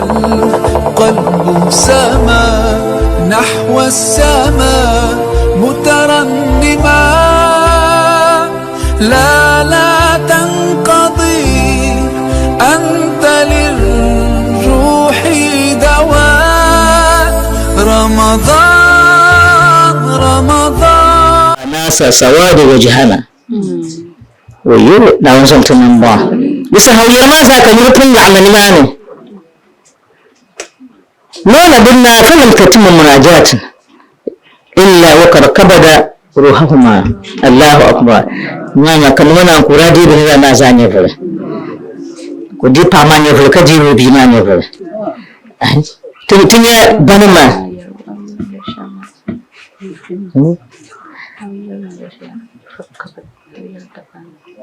والقلب سما نحو السماء مترنما. لا لا تنقضي، أنت للروح دواء. رمضان رمضان. Nasa sawadi wajhana wayo Naawuni zom ti niŋ bɔŋɔ di saha o yɛli maa zaa ka niriba pun laɣimmi nimaani Loona din na falam tatimmu munajatun illa wa kad kabada ruhahuma. Allahu akbar. Nyaanya ka nima naan ku daa deei bɛ niriba maa zaa nyɛvuli, ka o deei paɣa maa nyɛvuli ka deei o bia maa nyɛvuli. Ti nya banima.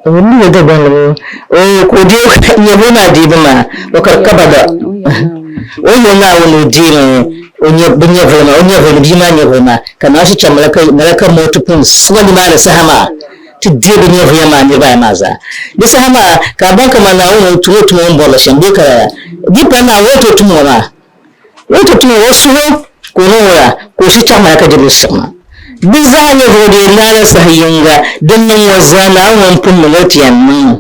O ni Dagbaŋ o ka o deei nyɛvuli maa deebu maa o ka kabada o ni yɛli Naawuni o deemi o bɛ nyɛvuli maa o nyɛvuli bia maa nyɛvuli maa ka Naawuni shee chaŋ malaka mɔti pun siɣi nimaani saha maa ti deei bɛ nyɛvuya maa niriba ayi maa zaa. Di saha maa ka a baŋ kaman Naawuni o tum o tuma o ni bɔri li shɛm bee ka lala di pa Naawuni o ni tooi tum ŋɔ maa. O ti tum o suhu ka o niŋ o la, ka o shi chaŋ malaka Jibril siɣi maa. Bɛ zaa nyɛvuli di yɛn naala saha yiŋga, din niŋ ŋɔ zaa Naawuni ŋun pun niŋ o ti yɛn niŋmi.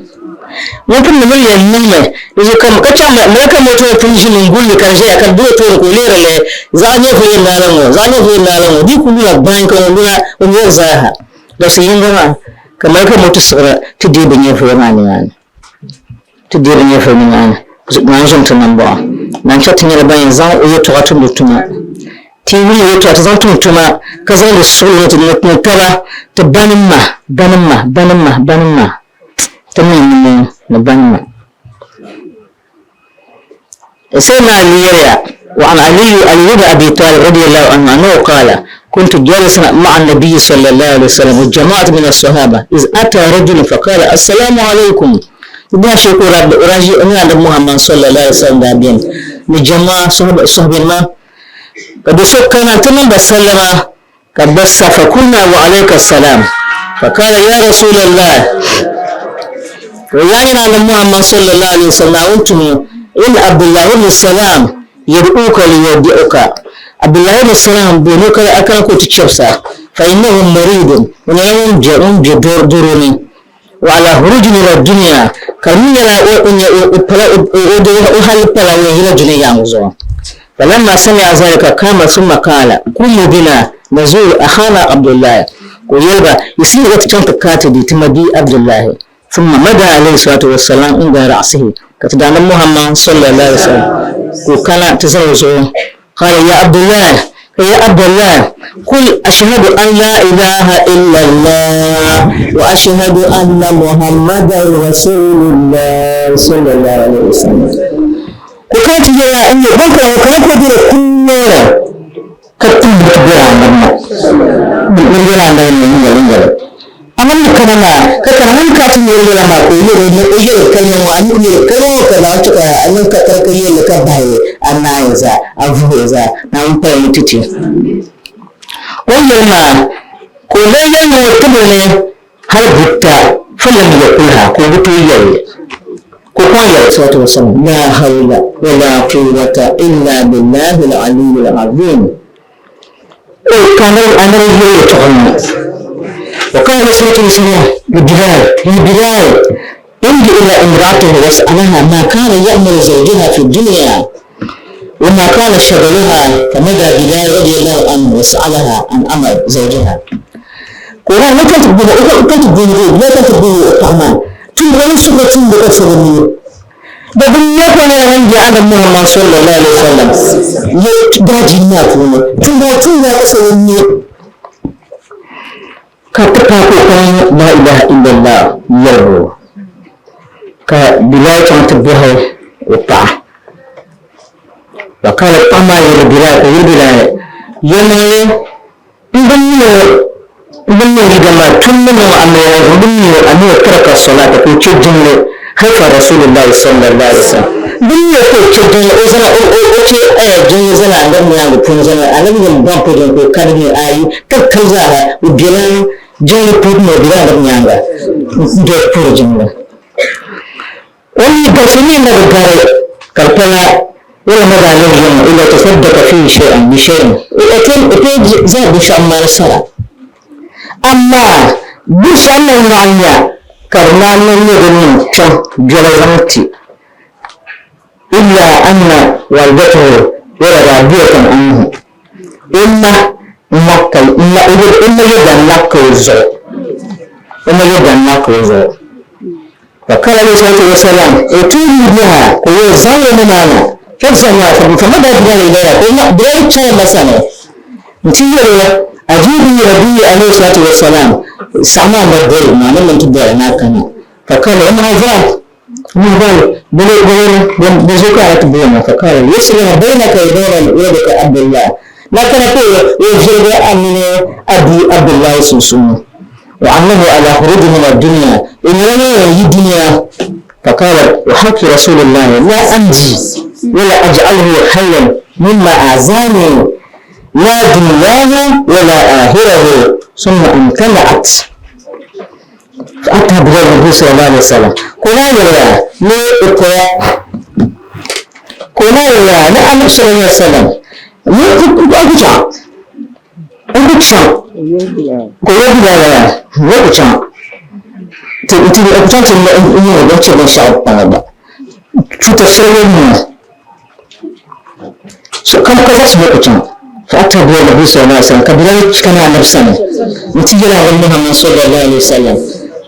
Ŋun pun niŋ o yɛn niŋmi, di zuɣu ka ka chaŋ malaka moti ŋɔ pun ʒimi n-guli li ka di ʒɛya ka di be o tooni ka o lihiri li, zaɣ nyɛvuli yɛn naala ŋɔ, zaɣ nyɛvuli yɛn naala ŋɔ, di yi kuli luna gbaai ka ŋun luna o nyɛri zaaha. Dabisi yiŋga maa ka malaka moti siɣira ti deei bɛ nyɛvuya maa nimaani. Ti deeri nyɛvili nimaani Naawuni zom ti nambɔɣu. Naan chɛ ti nyɛla ban yɛn zaŋ o yɛtɔɣa tumdi tuma. Ti yi wum o yɛtɔɣa ti zaŋ tum tuma ka zaŋ di suɣili ni ti ni taba ti banim ma, banim ma, banim ma, banim ma, ti niŋ nimmoo ni banim ma. Sayyidina Ali yɛliya, Wa an Aliyu Aliyu bin Abi Talib radiyallahu anhu annahu qala, kuntu jalisan ma'a nabiyyi sallallahu alayhi wa sallam wa jama'at min as-sahaba iz ata rajulun fa qala assalamu alaykum. Di daa shee ka o daa ʒi o mini Anabi Muhammad sallallahu alayhi wa sallam daa beni ni jama'a sahabanima ka do so kana nti niŋ ba sallama ka bɛ sa fa kulna wa alayka salam fa qala ya rasulallah ka o yaa nyini Anabi Muhammad sallallahu alayhi wa sallam Naawuni tumo inna Abdullahi ibn Salam yad'uka liyuwaddi'uka Abdullahi ibn Salam booni o ka a kana ka o ti chɛbisa fa innahu maridun o nyɛla ŋun be doro ni wa ala hurujin ila dunya ka di mi nyɛla o pala o hali pala o yɛn yila dunia yaŋ zuɣu. Falamma sami'a zalika kama thumma qala qumu bina nazuru akhana Abdullahi ka o yɛli ba yiɣisimiya ti chaŋ ti kaai ti di ti mabia Abdullahi. Thumma mada alayhi salatu wa salam inda ra'sihi ka ti Daanab Muhammad sallallahu alayhi wa sallam ka o kana ti zaŋ o zuɣu Qala ya Abdullah, ka ya Abdullah, kul ashhadu an la ilaha illallah wa ashhadu anna Muhammadan rasulullah sallallahu alaihi wasallam. Ko kana ti yɛla n nyɛ ban kana kana ko dira kunnora ka tumdi ti bɔra annabi ma ni yɛla annabi ni yɛla yɛla Amma ni kana maa, ka kana ŋun ka ti yɛli yɛla maa ka o yɛl o ni o yɛli kalima ŋɔ, a ni ku yɛli kalima ŋɔ ka Naawuni chɛ ka a niŋ katari ka yɛl li ka bahi a naai zaa, a vuhi zaa, Naawuni paya ni ti ti. O ni yɛli maa, ka o lee yɛli ni o tibili ni hal buta falam yakulha, ka o bi tooi yɛli li, ka o kɔŋ yɛli. Salatu wa salam, La hawla wa la quwwata illa billahi al-aliyyil azim. O ka annabi yɛli yɛltɔɣa ŋɔ, O kana ni salatu wa salam li Bilal, ya Bilal, imdi ila imra'atihi was'alaha ma kana ya'malu zawjuha fi dunya wa ma kana shaghaluha famada Bilal radiyallahu anhu was'alaha an amal zawjiha. Ka o daa ni ka ti gbubi o ka ti gbubi o Bilal ka ti gbubi o paɣa maa tumdi o ni suhuri tumdi ka chɛ o ni Bɛ bi nya ka o nyɛla ŋun be Annabi Muhammad sallallahu alaihi wasallam ye daajiini maa puuni. Tumdi o tuun maa ka so ŋun nya ka ti paai ka o kɔŋ La ilaha illallah yɛlibu ka Bilal chaŋ ti bɔhi o paɣa. Ka paɣa maa yɛli Bilal ka o yɛli Bilal, Yɛlimaŋli N bi mi o, n bi mi o liiga maa tummi niŋ o amiliya n bi mi o a mi o taraka solata ka o che jiŋli khalfa Rasulillahi sallallahu alaihi wasallam n bi mi o ka o che jiŋli o zana o o o che eh jiŋli zana anabi nyaaŋa puuni zana anabi yɛn baŋ po jiŋli ka o kani mi ayi ka kali zaaha o bela jiŋli puuni o bela anabi nyaaŋa n doli puhiri jiŋli o mi galisi mi na bi gari ka di pala. Wala ma daa lɛbi yɛŋɔ illa tasaddaqa fihi shay'an bi shay'in o tooi zaŋ binshɛɣu m-mali sara. Amaa binshɛɣu ni naɣ nya ka di naan niŋ nyɛ din niŋ kpiɔŋ biɛla zaŋ ti illa anna walidatahu wala radiyatan anhu o ma n-la ka o ma yɛda n-la ka o zuɣu o ma yɛda n-la ka o zuɣu. Fakala alayhi salatu wasalam utuni biha ka o zaŋ o ni maa na fafzama famada Bilal ilayha ka o Bilal chaŋ o ma sani nti yɛli o ajibi nabiyu alayhi salatu wasalam saɣim a ma boli ma ni mini ti boli ni a kana fakala o ma zaŋ Mubal bolo bolo bɛ zo ka a ti boli ma fakala yuslih baynaka wa bayna waladika Abdullah na kana ka o viɛligi a mini a bia Abdullahi sunsuuni. Wa annahu ala khuruji min ad-dunya, o nyɛla ŋun yɛn yi dunia, faqala wa haqqi rasulillahi la anji wa la aj'aluhu hayyan mimma a'zani la dunyahu wa la akhirahu summa imtana'at fa ata biha nabi sallallahu alaihi wasallam ka o naan yɛliya ni o poya ka o naan yɛliya ni Annabi sallallahu alaihi wasallam ni o ku chaŋ N ku chaŋ ka o yɛli Bilal yaa, N ku chaŋ ti n ku chaŋ ti niŋ o chɛ binshɛɣu paŋ o gba. Chuuta shɛli o ni niŋ so kam ka zaɣisi ni o ku chaŋ. Fa ata bihi Nabi sallallahu alaihi wasallam ka Bilal kana Anabi sani nti yɛli Anabi Muhammad sallallahu alaihi wasallam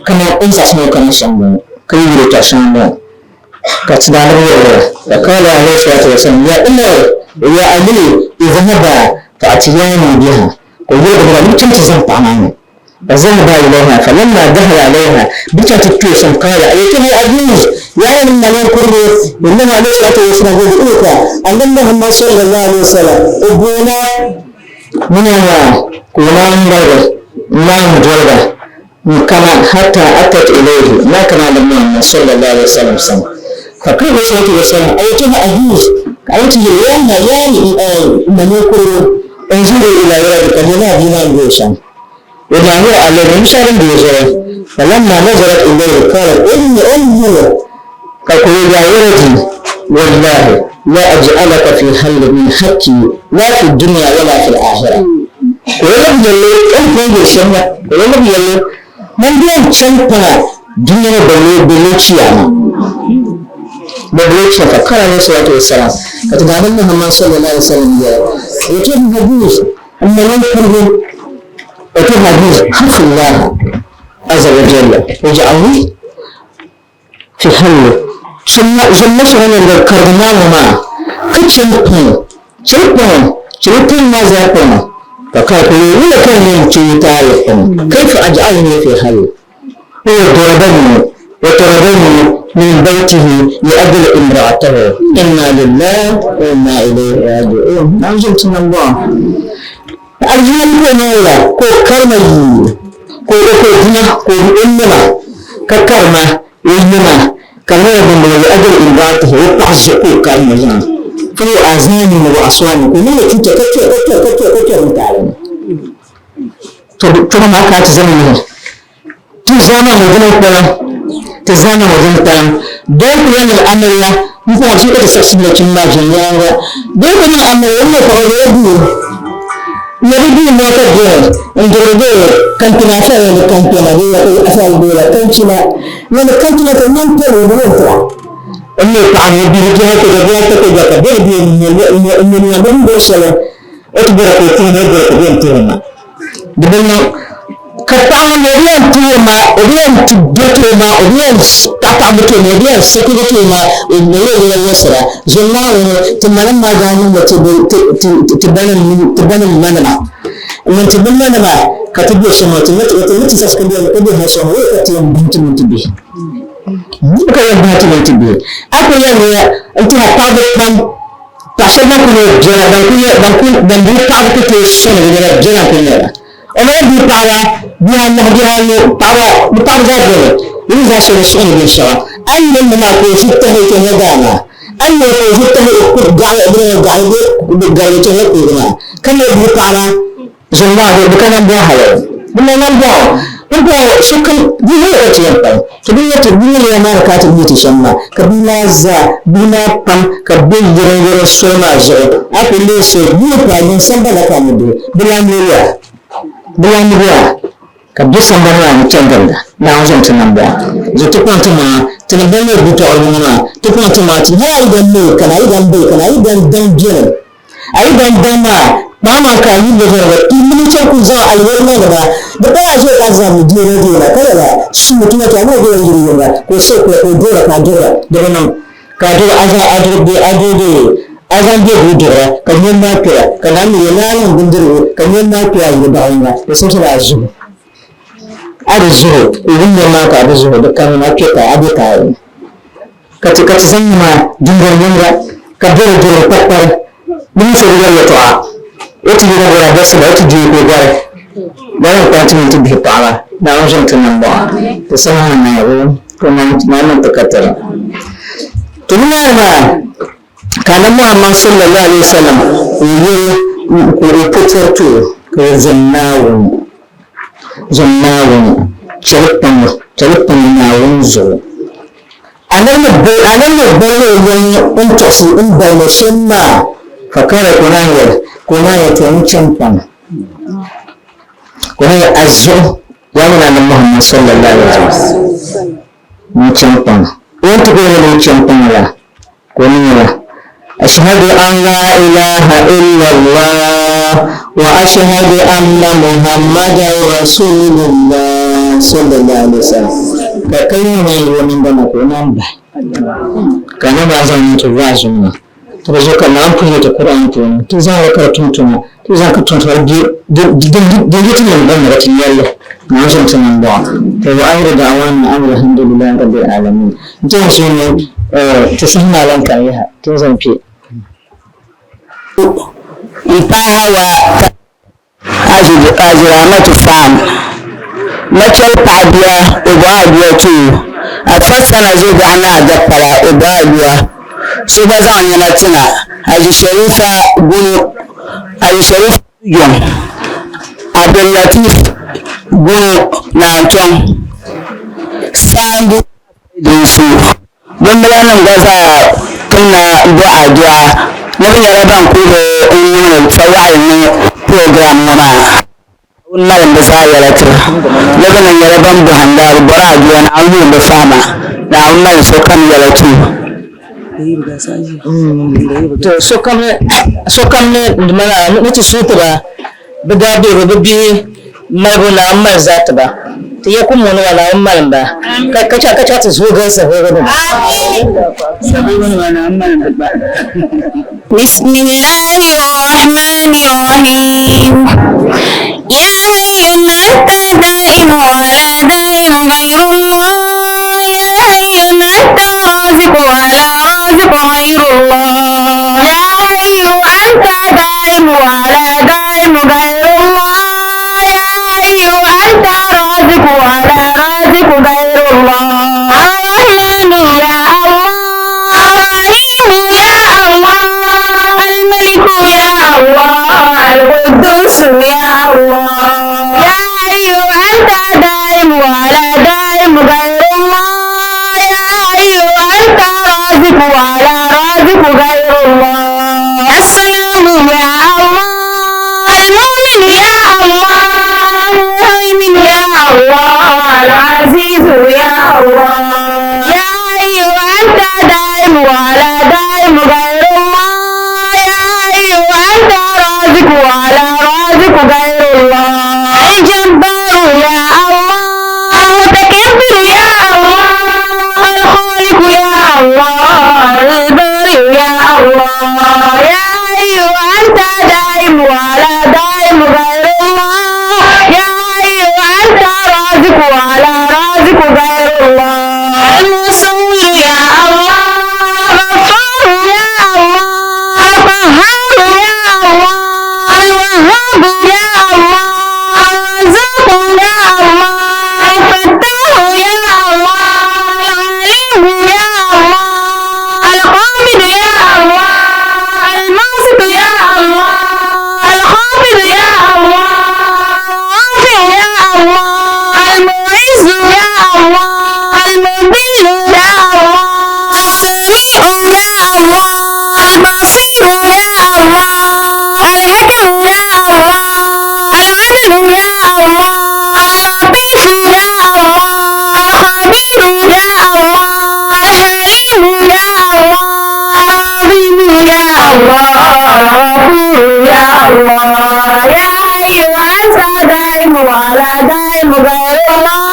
kaman o ni zaɣisi ni o kana shɛm m-bɔŋɔ ka yi yɛl o tɔɣ shɛŋa m-bɔŋɔ. Ka ti daa lahi yɛli ya, Faqala alayhi salatu wa salam, Ya Umar, ya Ali, idhhaba fa'tiyani biha, ka o yɛli ba ni bɛ chaŋ ti zaŋ paɣa maa na. Fadhahaba ilayha falamma dakhala alayha, bɛ chaŋ ti kpe o sani, qala, ayatuha al-ajuz, yaa nyini malinkurili, innahu alayhi salatu wa salam yad'uka, Annabi Muhammad sallallahu alayhi wa sallam o booni a ni a maa, ka o naan ŋmaligi n-naan doli ba. N kana hatta atat ilayhi na kana Annabi Muhammad sallallahu alaihi wasallam sani fa qala alayhi salatu wassalam ayatuha ajuz ka a ti yeli yaa na yaa mani kurili unzuri ila waladika lemi a bia maa ni be o shɛm o daa nyɛla alladhi binshɛɣu din be o zuɣu falamma nazarat ilayhi qalat inni unzur ka ka o yaa waladi wallahi la aj'alaka fi halli min haqqi la fi dunya wala fi al-akhirah ka o labi yɛli o ni pun yɛli shɛm la ka o labi yɛli man di yɛn chani paŋa dunia ni balle chiyaama balle chiyaama fa qala alayhi salatu wassalam ka ti Daadam Muhammad sallallahu alaihi wasallam yɛli o ti hadith n ma ninkurigu o ti hadith hafillah azza wa jalla waj'alni Ti halli zomma shɛŋa ni din karigi maa ŋɔ maa, ka chɛ m-paŋ, chɛ li paŋ, chɛ li paŋ maa zaa paŋa, ka ka ku yɛli, Wula ka n yɛn chɛ yi taali paŋ? Kaifa aj'aluhu fi halli? Huwa darabani wa taradani min baytihi li ajli imra'atahu inna lillahi wa inna ilayhi raji'un. Naawuni zom ti nambɔɣu. Alhaali ka o niŋ la ka o karima yii ka o ka o dina ka o o nima ka karima o nima ka di nyɛla din bɔŋɔ ajali imraatihi o paɣa zuɣu ka o karima zaŋ ka o azaani wa aswani ka o niŋ o chucha ka kpɛri ka kpɛri ka kpɛri ka kpɛri n taali ni to tɔbu maa ka a ti zaŋ yihi Ti zaa ŋɔ dini kpalim, ti zaa ŋɔ dini kpalim. Doo ku yɛn niŋ amiliya m-paɣi bia ka ti siɣisi nachim maa viɛnyɛliŋga. Doo ku niŋ amiliya o ni paɣi o bela duu. Nyɛ di duu maa ka beni n-duri bee kampina afa yɛn di kampina bee afa yɛn doola kanchina. Yɛn di kanchina ka ŋmani pali o bee n-tira. O ni paɣi ni o bihi bihi ka bihi ata ka gba ka bɛ ni bɛ n-nyɛ n-nyɛ bɛ ni bori shɛli o ti bɔra ka o puhi ni o bɔra ka bɛ yɛn puhi ma. Di bi niŋ ka paɣa ŋɔ o bi yɛn ti o ma o bi yɛn ti doti o ma o bi yɛn taɣitaɣi ti o ma o bi yɛn sakigi ti o ma o nyɛla o yɛla wɔsira zuŋ Naawuni ti manim maa daa niŋmi ti banim manima ŋun ti bi manima ka ti be shɛm ŋɔ ti ni ti saɣisi ka be hal shɛm ŋɔ wula ka ti yɛn bahi ti mini ti bihi ka yɛn bahi ti mini ti bihi a ku yɛn niŋya n-tɛha paɣiba pam Paɣa shɛba ban kuli nyɛ biɛla ban kuli nyɛ ban kuli ban bihi paɣaba ku tooi sɔŋ bi nyɛla biɛla n kuli nyɛba. O mali bihi paɣaba bihi anahi bihi anu paɣaba bi paɣaba zaa beni bi mi zaa so bi suɣi ni binshɛɣu. A yi yuli ŋɔ maa ka o ʒi tahi o nyɛ daa maa a yi yuli ka o ʒi tahi o kuri gaɣali bini ŋɔ gaɣali bee garigi o nyɛ kuliga maa ka mali bihi paɣaba zuŋ maa bi ka nambɔɣu hali bi mali nambɔɣu. Pumpɔŋɔ sokam di yɛli o ti yɛn pahi. Ti bi nya ti bi yɛliya maa ni ka a ti mi ti shɛm maa, ka bia maa zaa, bia maa pam ka bɛ be yɛrɛyɛrɛ soli maa zuɣu. A ku leei so bia ni paai niŋ sambani la ka a ni be. Bɛ lan yɛliya, Bɛ lan yɛliya ka bɛ sambani maa ni chani ginda. Naawuni zom ti nambɔɣu. Zuɣu ti kpaŋ ti maŋa, ti ni ban leei butɔɣili ŋɔ maa, ti kpaŋ ti maŋa ti hali a yi dan leei kana, a yi dan be kana, a yi dan daŋ beni. A yi dan daŋ maa, kpaŋ maŋ ka a yi lihiri li, ti mini chɛ ku zaŋ aliheri niŋdi ba. Di pala a ʒe ka zaŋ mi deei la deei la, ka lala suui ti yɛtɔɣa ŋɔ bee n-yiri yiriga ka o suhu kuli ka o duɣira ka a duɣira, di bi niŋ ka a duɣi a zaŋ a duɣi bee a duɣi bee a zaŋ bɛ bee duɣira ka nyom maa kpɛra ka naan mi yɛli ni a niŋ bindirigu ka nyom maa kpɛra yili baɣa yiŋga, di simsi la a zuhu. A di zuhu, o wum nyom maa ka a bi zuhu, di kamina a kpe ka a be ka a yi. Ka ti ka ti zaŋ ŋɔ maa dundɔŋ yiŋga ka bɔri duri kpakpari di mini so bi yɛri yɛtɔɣa o ti yina bɔri a bɔrisi ba o ti deei ka o gɔri lala n-kpaŋ ti mini ti bihi paɣaba Naawuni zom ti nambɔɣu ti saha ŋɔ Naawuni ka o naan niŋ ti katari to nimaani maa ka Anabi Muhammad sallallahu alaihi wasallam n-yɛli ka o po tɔri ti o ka o zom Naawuni zom Naawuni chɛli kpaŋ chɛli kpaŋ Naawuni zuɣu Anabi ni boli o yiŋ n-tɔɣisi n balli shɛm maa, ka kara ka o naan yɛli, ka o naan yɛli, Tɔ n chaŋ kpaŋ. Ka o naan yɛli, A zuɣu, yaa nyini Anabi Muhammad sallallahu alaihi wasallam, n chaŋ kpaŋ. O ni ti kuli yɛli o chaŋ kpaŋ la, ka o niŋ la, Ashhadu an la ilaha illallah wa ashhadu anna Muhammadan rasulullah sallallahu alaihi wasallam. Ka kalima maa yi o ningban na ka o naan bahi. Ka Annabi maa zaŋ niŋ ti waazu ŋɔ. Ti bi zuɣu ka Naawuni pun yɛli ti Qur'an puuni, ti zaŋ li ka di tum tuma, ti zaŋ ka tum tuma di di yi ti niŋgbun ni di ti nyɛlli. Naawuni zaŋ ti niŋ bɔɣa. To wa ahiru da'wana anil hamdulillahi rabbil alamin. N ti yɛn suhi ni ti saha maa lan kani yaha ti ni zaŋ kpe. M paɣa Hawa ka Aziramatu Fan Machɛli paɣa bia o bɔhi adua ti o Afa Sana zuɣubiɛɣu ni Adapala o bɔhi adua So gba zaŋ nɛma ti na Haji Sharifa Gunu Haji Sharifa Yuŋ Abdulatif Gunu Naantɔŋ Saandu Dinsu Bimbilanim gba zaa timna bɔhi adua ni bɛ nyɛla ban kuli bi n-niŋdi fawaɣili ni program ŋɔ maa. Naawuni malim bɛ zaa yɛla tiri ni bɛ ni nyɛla ban bɔhinda bɛ bɔri adua Naawuni wuhim bɛ fahima Naawuni malim sokam yɛla ti o. To sokam sokam ni ni ti suhi ti ba bɛ daa be bɛ bihi malibu Naawuni mali zaa ti ba. Ti ya kum ŋɔ ni maa Naawuni malim ba ka ka chaŋ ka chaŋ ti zooi galisi hoogi ni ba. Bismillahirrahmanirrahim. Ya hayyu anta da'im wa la da'im ghayrullah. Ya hayyu anta raziq wa la raziq ghayrullah. Ya hayyu anta da'im wa la da'im ghayrullah. Ya hayyu anta raziq wa la raziq ghayrullah. Ar-Rahman ya Allah. Ar-Rahim ya Allah. Al-Malik ya Allah. Al-Quddus ya Allah. Ya hayyu anta da'im الله، غفور يا الله. يا حي أنت دائم ولا دائم غير الله.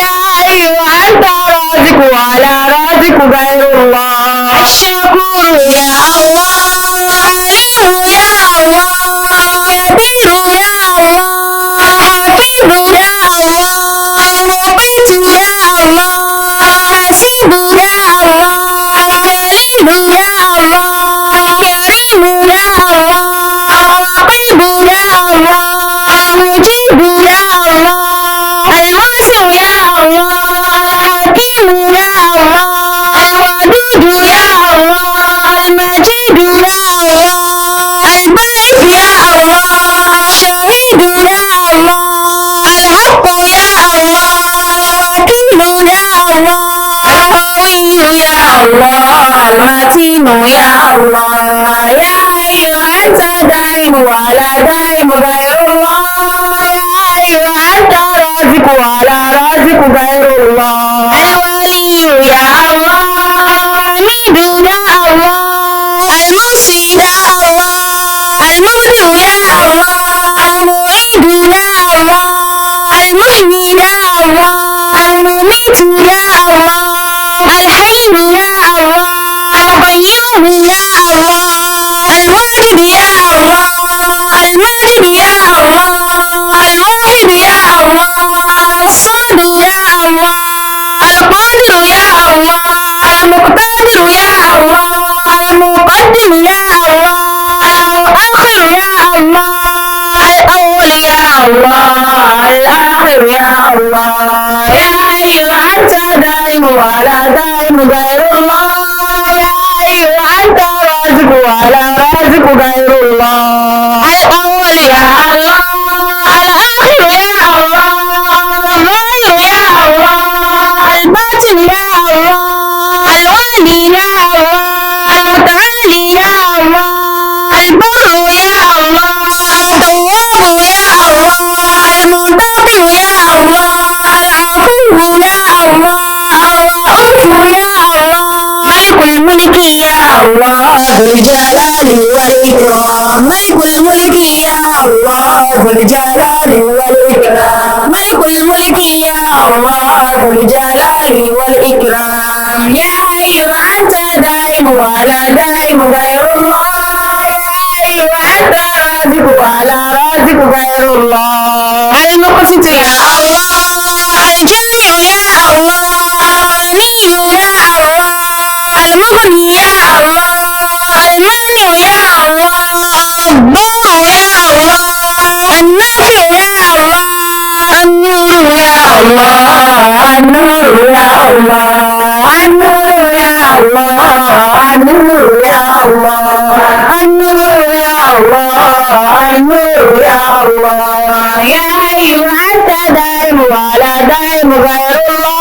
يا حي أنت رازق ولا رازق غير الله. الشكور يا الله، عليم يا الله، كبير يا الله، حفيظ يا الله، مقيت يا الله، حسيب يا الله، جليل يا الله، كريم يا الله، رقيب يا الله، مجيب يا الله، الواسع يا الله، حكيم يا الله، الودود يا الله، المجيد يا الله، الباعث يا الله، الشهيد يا الله، الحق يا الله، الوكيل يا الله، القوي يا الله، المتين يا الله. يا حي أنت دائم ولا دائم غير الله. يا حي أنت رازق ولا رازق غير الله. الولي يا الله، الحميد يا الله، المحصي يا الله، المبدع يا الله، المعيد يا الله، المحيي يا الله، المميت يا الله، الحي يا الله، القيوم يا الله، الواجد يا الله، الماجد يا الله، الواحد يا الله، الصمد يا الله، القادر يا الله، المقتدر يا الله، المقدم يا الله، المؤخر يا الله، الأول يا الله، الآخر يا الله. يا حي أنت دائم ولا دائم غير الله. يا حي أنت رازق ولا رازق غير الله. الأول يا الله، الآخر يا الله، الظاهر يا الله، الباطن يا الله، الوالي يا الله، المتعالي يا الله، البر يا الله، التواب يا الله، المنتقم يا الله، العفو يا الله، الرؤوف يا الله، ملك الملك يا الله، ذو الجلال والإكرام. ملك الملك يا الله، ذو الجلال والإكرام. ملك الملك يا الله، ذو الجلال والإكرام. يا حي أنت دائم ولا دائم غير الله. يا حي أنت رازق ولا رازق غير الله. المقسط يا الله، الجامع يا الله، الغني يا الله، المغني يا الله، المانع يا الله، الضار يا الله، النافع يا الله، النور يا الله، النور يا الله، النور يا الله، النور يا الله، النور يا الله، النور يا الله. يا حي أنت دائم ولا دائم غير الله.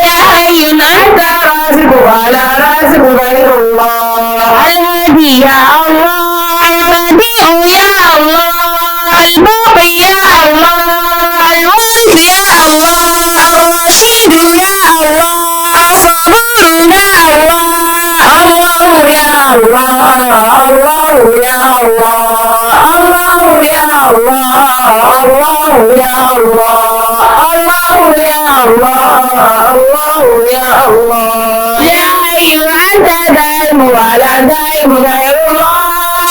يا حي أنت رازق ولا رازق غير الله. الهادي يا الله، البديع يا الله، الباقي يا الله، الوارث يا الله، الرشيد يا الله، الصبور يا الله، الله يا الله، الله يا الله، الله يا الله، الله يا الله، الله يا الله، الله يا الله. يا حي أنت دائم ولا دائم غير الله.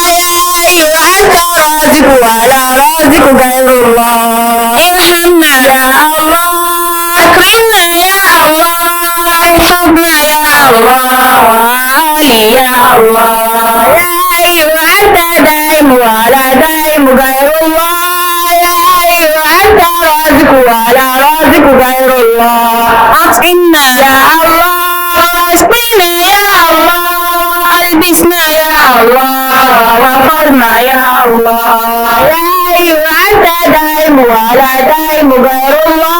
يا حي أنت رازق ولا رازق غير الله. ارحمنا يا الله، أكرمنا يا الله، احفظنا يا الله، علي يا الله. يا حي أنت دائم ولا دائم غير الله. يا حي أنت رازق ولا رازق غير الله. أطعمنا يا الله، واسقنا يا الله، ألبسنا يا الله، وفرنا يا الله. يا حي أنت دائم ولا دائم غير الله.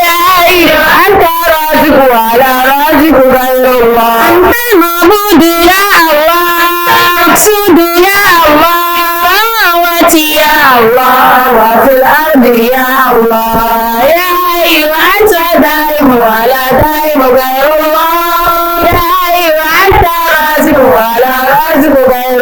يا حي أنت رازق ولا رازق غير الله. أنت المعبود يا الله، المقصود يا الله، السماوات يا الله، وفي الأرض يا الله. يا حي أنت دائم ولا دائم غير الله. يا حي أنت رازق ولا رازق غير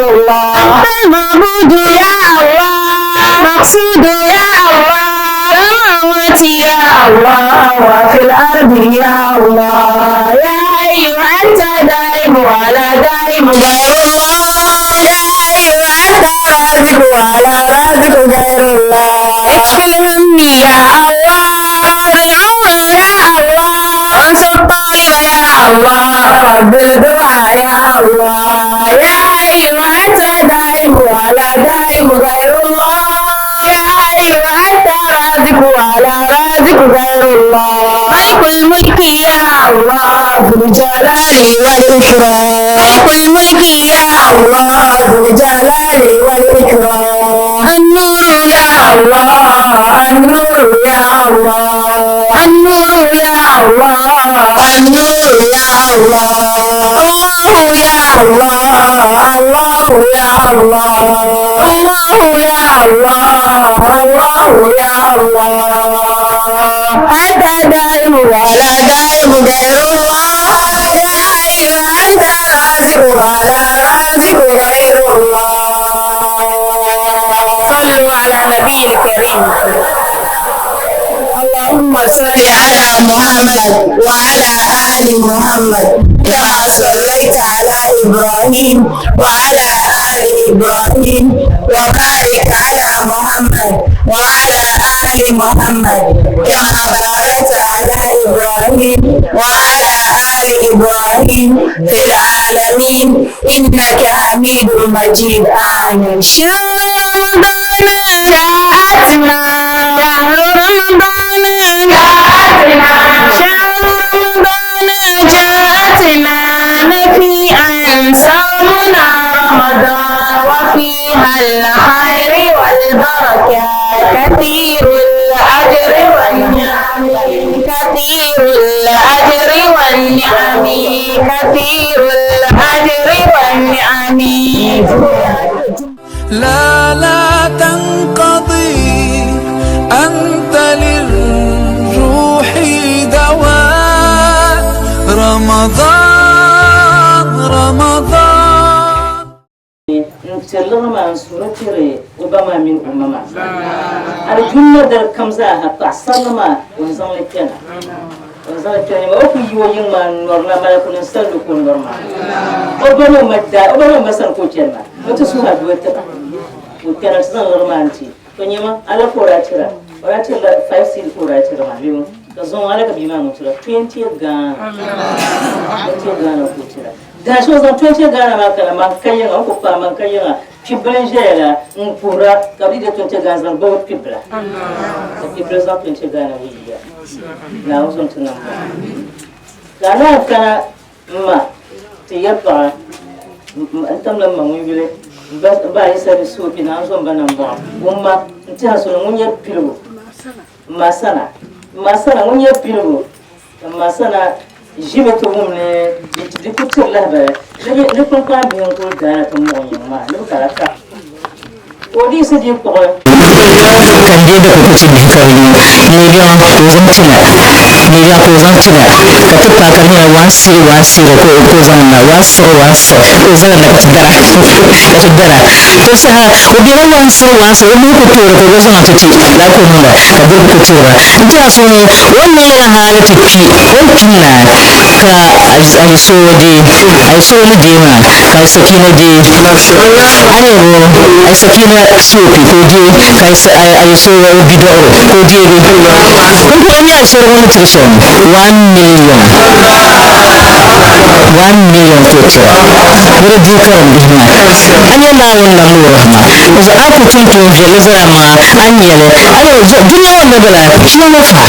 المقصود يا الله سماوات يا الله وفي الأرض يا الله يا أيها أنت دائم ولا دائم غير الله يا أيها أنت رازق ولا رازق غير الله اكفي الهم يا الله العون يا الله انصر الطالب يا الله رب الدعاء يا الله يا أيها أنت دائم ولا دائم غير الله يا أيها أنت رازق ولا رازق غير الله ملك الملك يا الله ذو الجلال والإكرام ملك الملك يا الله ذو الجلال والإكرام النور يا الله النور يا الله النور يا الله النور يا الله الله يا الله الله يا الله الله يا الله الله يا الله أنت دائم ولا دائم غير الله يا أيها أنت رازق ولا رازق غير الله صلوا على نبي الكريم اللهم صل على محمد وعلى آل محمد كما صليت على إبراهيم وعلى آل إبراهيم وبارك على محمد وعلى آل محمد كما باركت على إبراهيم وعلى آل إبراهيم في العالمين إنك حميد مجيد. آمين. شهر رمضان جاءتنا، شهر رمضان جاءتنا، شهر رمضان جاءتنا، نفيعا صومنا رمضان وفيها الخير والبركة، كثير الأجر والنعم، كثير الأجر والنعم، كثير الأجر والنعم. لا لا تنقضي، أنت للروح دواء. رمضان رمضان. N tirili maa n suhuri tiri o ba maa mini o ma maa. Alijunna dali kam zaaha paɣasarili maa o ni zaŋli kpɛna, o ni zaŋli kpɛna nyɛma o ku yi o yiŋ maa n nɔrila malaku ni salli ka o nɔri maa. O ba ni o ma daa, o ba ni o ma sani ka o chɛni maa, o ti suhi aduwa tiba ka o kpɛna ti zaŋ liri maa n ti to nyɛma ala ka o daa tira, o daa tirila 5 cedi ka o daa tiri maa bee ka zuŋɔ ala ka bia maa ŋun tira 20 Ghana, 20 Ghana ka o tira. Daa so zaŋ 20 Ghana maa kana man ka yiŋa, n ku paai man ka yiŋa kpibila n ʒɛya la n puhira ka bi di 20 Ghana zaŋ gbubi kpibila ka kpibila zaŋ 20 Ghana wuhiya Naawuni zaŋ ti niŋ ba. Ka a naan kana n ma ti yɛli paɣa n tamla n ma ŋun yuli n ba yi sabi soopi na n zo n ba nambɔɣu ŋun ma n tiɛha soni ŋun nyɛ piligu n ma sana n ma sana ŋun nyɛ piligu n ma sana ʒimi ti wum ni di ku tiri lahabali ni kpunkpaan bihi n kuli daana ti muɣi yiŋ maa ni bi kala ka ka o diɣisi di kpuɣi. Kan je da ku ti bihi ka bi nyu miliyan ka o zaŋ tina, miliyan ka o zaŋ tina ka ti paai ka di nyɛla one cedi, one cedi ka o zaŋ na, one siɣi, one siɣi ka o zaŋ na ka ti dara, ka ti dara. To saha o bela one cedi, one cedi, o mihi ku toori ka o gba zaŋ ti ti lala ka o niŋda ka diriba ku toora. N tiɛha so ni o ni niŋ lala hali ti kpi, o ni kpi naai ka a yi so deei, a yi so ni deei maa ka a yi sakina deei, a ni bo a yi sakina soopi ka o deei, ka a yi so o bidɔɣiri ka o deegi. Pumpɔŋɔ n nyɛ a yi sori ŋun ni tiri shɛm 1 million, 1 million ka o tira ni di deei karim bihi maa. A nyɛ Naawuni nam ni o rahima zuɣu a ku tum tuun viɛlli zaa maa a ni nyɛli a ni dunia ŋɔ ni bala kpina ŋɔ fa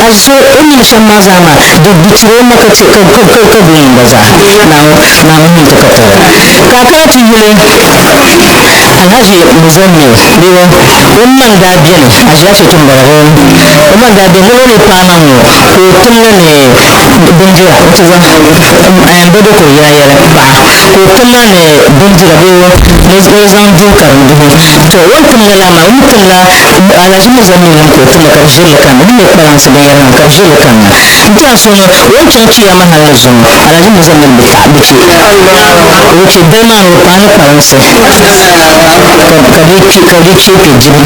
a so o ni niŋ shɛm maa zaa maa di bi tiri o ma ka che ka ka ka ka guŋ gba zaa Naawuni Naawuni ni ti ka tali ka a kana ti yuli Alhaji Muzammil bee o man daa beni a ʒila so tumbarigi o man daa beni ni o ni paai ma ŋɔ ka o timli ni bindira n ti zaŋ Badokuri yɛla yɛli paɣa ka o timla ni bindira bee ni o zaŋ dihi karimbihi. To o ni tim lala maa o mi timla Alhaji Muzammil nim ka o timli ka bi ʒirili kanna di mi kpalansi binyɛra maa ka bi ʒirili kanna n tiɛha so ni o ni chaŋ chiyaama hali ni zuŋɔ Alhaji Muzammil bi taɣi bi che. O che dali maa ni o paai ni kpalinsi ka di kpe kpe dibu.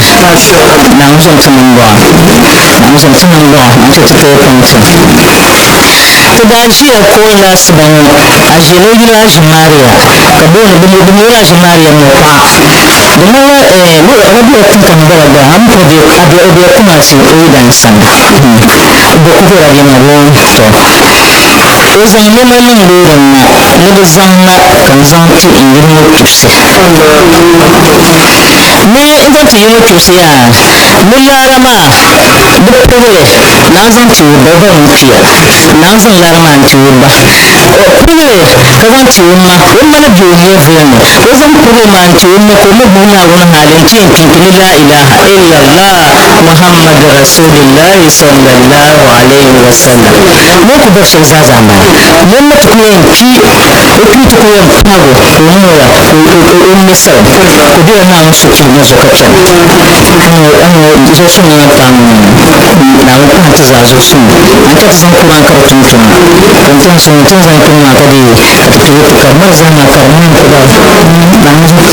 Naawuni zom ti mini bɔŋɔ, Naawuni zom ti mini bɔŋɔ, Naawuni che ti tooi kpaŋ ti. Ti daa ʒiya koon laasiba ŋɔ, a ʒiɛla o yuli Aʒi Maria, ka booni bɛ mi o la Aʒi Maria mɔpaɣa. Di ŋmanila Rabia tiŋ kam bala gba, a mi kuli bɛ o bela Kumasi o yidana sani. Bɛ ku be Rabia maa bee tɔ. O zaŋ nɛma niŋ loori ni na ni bɛ zaŋ ma ka n zaŋ ti n yili ŋɔ kpibisi. Ni n zaŋ ti yili ŋɔ kpibisi yaa, ni laara maa di pirigili naan zaŋ ti o ba, o ba ŋun kpiya, naan zaŋ laara maa n-ti o ba. Pirigili ka zaŋ ti o ma, o ma ni be o nyɛvili ni, o zaŋ pirigili maa n-ti o ma ka o ma gbubi Naawuni hali nti yɛn kpi ni laa ilaha illallah Muhammadu Rasulillahi sallallahu alayhi wa sallam. Ni o ku bɔri shɛli zaa zaa m-bala. Ni o ma ti ku yɛn kpi, o kpim ti ku yɛn paagi o ka o niŋ o la ka o ŋme salim ka o bela Naawuni suhupiɛlli zuɣu ka chana. Aŋɔ zuɣusuŋ ŋɔ pam Naawuni kpahi ti zaa zuɣusuŋ. A ni chɛ ti zaŋ Kuran ka di tum tuma. Ka n tin suŋ ti ni zaŋ tum maa ka di ka ti pili ti ka mali zahima ka di niŋ ti ba Naawuni zuɣu.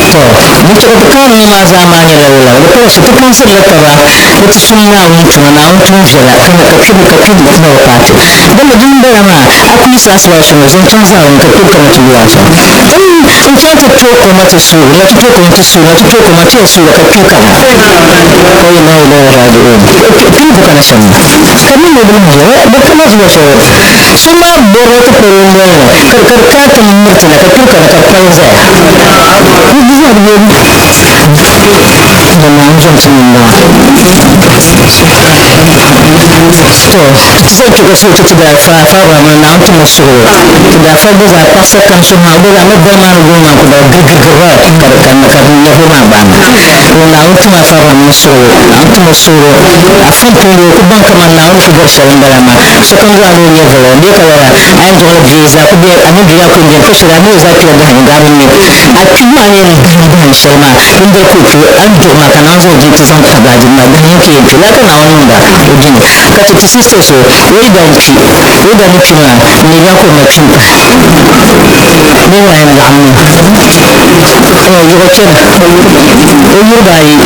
Tɔ! Di chɛ ka ti kaani ŋɔ maa zaa maa nyɛla wula? Di pala shɛli ti kpaŋsirila taba ni ti sum Naawuni tuma, Naawuni tuun viɛla ka ka kpibu ka kpibu na bi paai ti. Dama din bala maa, a ku yiɣisi asiba suŋ zaŋ chaŋ zaawuni ka kpibu kana ti lu a zuɣu. N chaŋ ti tooi koma ti suuri, na ti tooi koma ti suuri, na ti tooi koma ti yɛn suura ka kpibu kana. Wa inna ilaihi raji'un. Kpibu ku kana shɛm na. Ka mi ni bini ʒiya, di kama zuɣu shɛli. So maa bɔrila ti polo noli ni ka di kana ti miriti na ka kpibu kana ka pali zaya. Di zaa di bɛ da Naawuni zom ti mini maa. To, ti zaŋ kpe ka suhu ti ti daa fa Abrahamu ni Naawuni ti mo suhuri. Ti daa fa gba zaa kpaɣisa kam suhu maa gba zaa ni dali maa ni gooni maa ku daa girigirigiri ba ka di ka ka di nyɛvili maa gbaai na. O Naawuni ti ma Afa Abrahamu ni suhuri. Naawuni ti mo suhuri. Afa m-pun o ku baŋ kaman Naawuni ku bɔri shɛli m-bala maa. Sokam zaa ni o nyɛvili bee ka lala a yɛn duɣila bia zaa ku be a mini bia yaa ku beni ka shɛli a mini o zaa kpila dahin daa bi ŋme. A kpibu maa ni yɛn dahim dahim shɛli maa dindali ka o kpi a ni duɣi maa ka Naawuni zaŋ o di ti zaŋ tabi a dini maa dahin yini ka yɛn kpi lala ka Naawuni niŋda o dini ka ti ti sista so o yi daa kpi o daa ni kpi maa n leei ka o ma kpi m-pahi niriba ayi n-laɣim niŋ yuɣu chana o niriba ayi o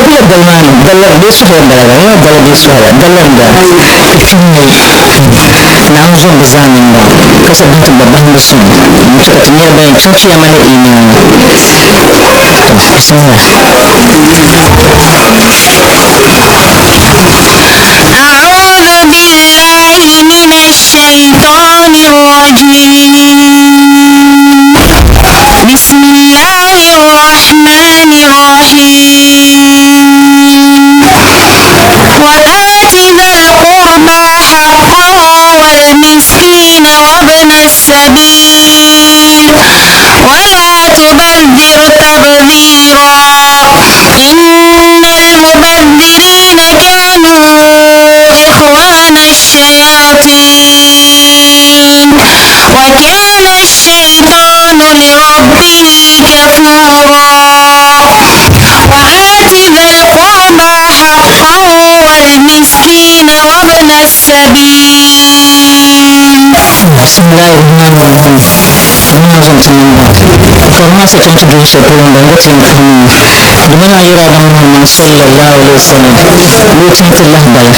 kula dali maa ni dali bee suhila m-bala la ŋɔ dali bee suhila dali m-bala Naawuni zom bɛ zaa mini ba ka sa din ti ba bahindi suŋ n-chɛ ka ti nyɛla ban yɛn chaŋ Chiyaama ni iimaani. To, bismillah. أعوذ بالله من الشيطان الرجيم بسم الله الرحمن الرحيم وآت ذا القربى حقه والمسكين وابن السبيل ولا تبذر تبذيرا إن المبذرين كانوا إخوان الشياطين وكان الشيطان لربه كفورا وآت ذا القربى حقه والمسكين وابن السبيل. Bismillahir Rahmanir Rahim. Muna zan tunan ba. Farma sa tun tudu shi ko wanda ga tin kanu. Dumana yira da Muhammad sallallahu alaihi wasallam. Lokacin tillah bala.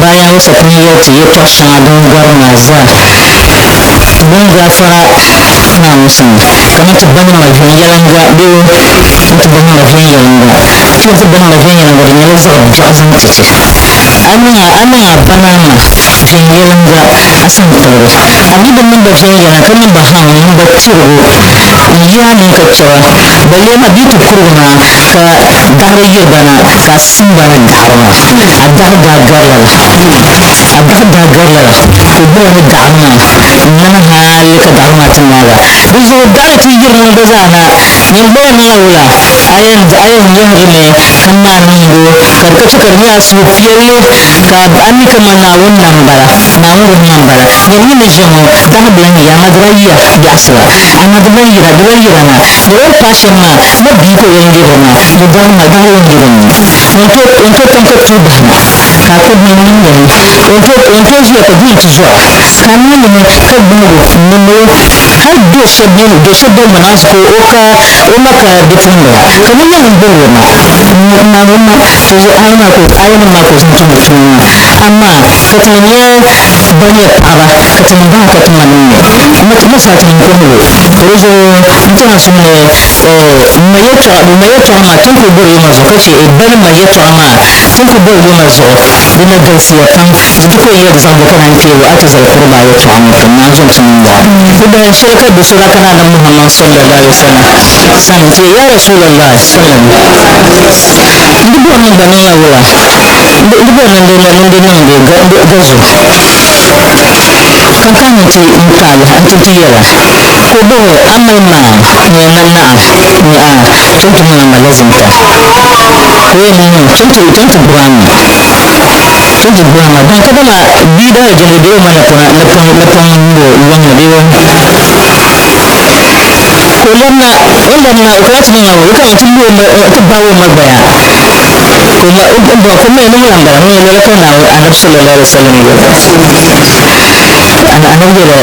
Bayan wasa kun yi ti yi to shanga don gwar ma za. Bun gafara na musan. Kamar ti bani malhin yalanga biyu ti bani malhin yalanga. Ti ti bani malhin yalanga da nyɛla zaɣ biɛɣu zaŋ ti ti. A niŋ a bana ma viɛnyɛliŋga a san tiligi. A mi bi niŋ ba viɛnyɛliŋga ka niŋ ba haŋ niŋ ba tirigu n-yi a nini ka chɛ ba. Balee maa bɛ yi ti kurigi maa ka daɣiri yiri ba na ka a sim ba ni daɣiri maa. A daɣiri daa gari lala. A daɣiri daa gari lala ka o gbubi ni daɣiri maa n-niŋ hali ka daɣiri maa ti naagi. Di zuɣu daɣiri ti yiri ŋɔ gba zaa na nyin gba yɛn niŋla wula? A yɛn yɛhiri mi ka maani niŋdi o ka di ka chɛ ka di nyɛ a suhupiɛlli ka a mi kaman Naawuni nam m-bala, Naawuni Ruhuma m-bala. Nyɛ mi ni ʒiya ŋɔ dahi bi lan yi, amaa di lahi yiya biɛɣisiba, amaa di lahi yira, di lahi yira na. Ni o ni paai shɛm maa, ma bia ka o yɛn lihiri maa, ni dahi maa, dahi yɛn lihiri mi. Ŋun tooi tam ka tuui bahi na. Ka a ku niŋ niŋ o ni tooi ʒiya ka di ti zɔra ka a niŋ limi ka gbaagi o n niŋ o hali do shɛba bɛ do shɛba boli ma naanzu ka o ka o ma ka bipuɣimbila ka bɛ nyɛ ŋun boli o ma n maagi o ma to zuɣu aya maa ka aya nim maa ka o zaŋ tumdi tuma maa amaa ka ti ni nyɛ ban nyɛ paɣaba ka ti ni bahi ka ti ma nim nyɛ ma zaa ti ni kohili to di zuɣu n tɛha so ni ma yɛltɔɣa ma yɛltɔɣa maa ti ni ku bori yoma zuɣu ka chɛ bani ma yɛltɔɣa maa ti ni ku bori yoma zuɣu di na galisiya pam di ti ku yɛn yɛli zaŋ ka naan kpeego a ti zali kuriba yɛltɔɣa ŋɔ ka naan zom ti niŋ daa di dahin shɛli ka do so daa kana Annabi Muhammad sallallahu alaihi wasallam sani n-ti ya Rasulallah sallam n di bɔri ni n gba niŋla wula n di bɔri ni n di niŋdi gazu ka n kana ti n paagi a n ti yɛla ka o bɔhi a mali maa n yɛn mali naam n a chaŋ ti niŋ a ma lazimta ka o yɛn niŋ chaŋ ti gbubi a ma chaŋ ti gbubi a ma ban kadama bia daa jɛndi bee o ma napɔŋ napɔŋ lɔŋ ni bee ka o labina o labina o kana ti niŋ a o kana ti lu o ma ti baagi o ma gbaya ka o ma o bɔhi ka o ma ni ŋuna m-bala ŋuna lala ka Naawuni Anabi sallallahu alaihi wasallam yɛli Anabi yɛli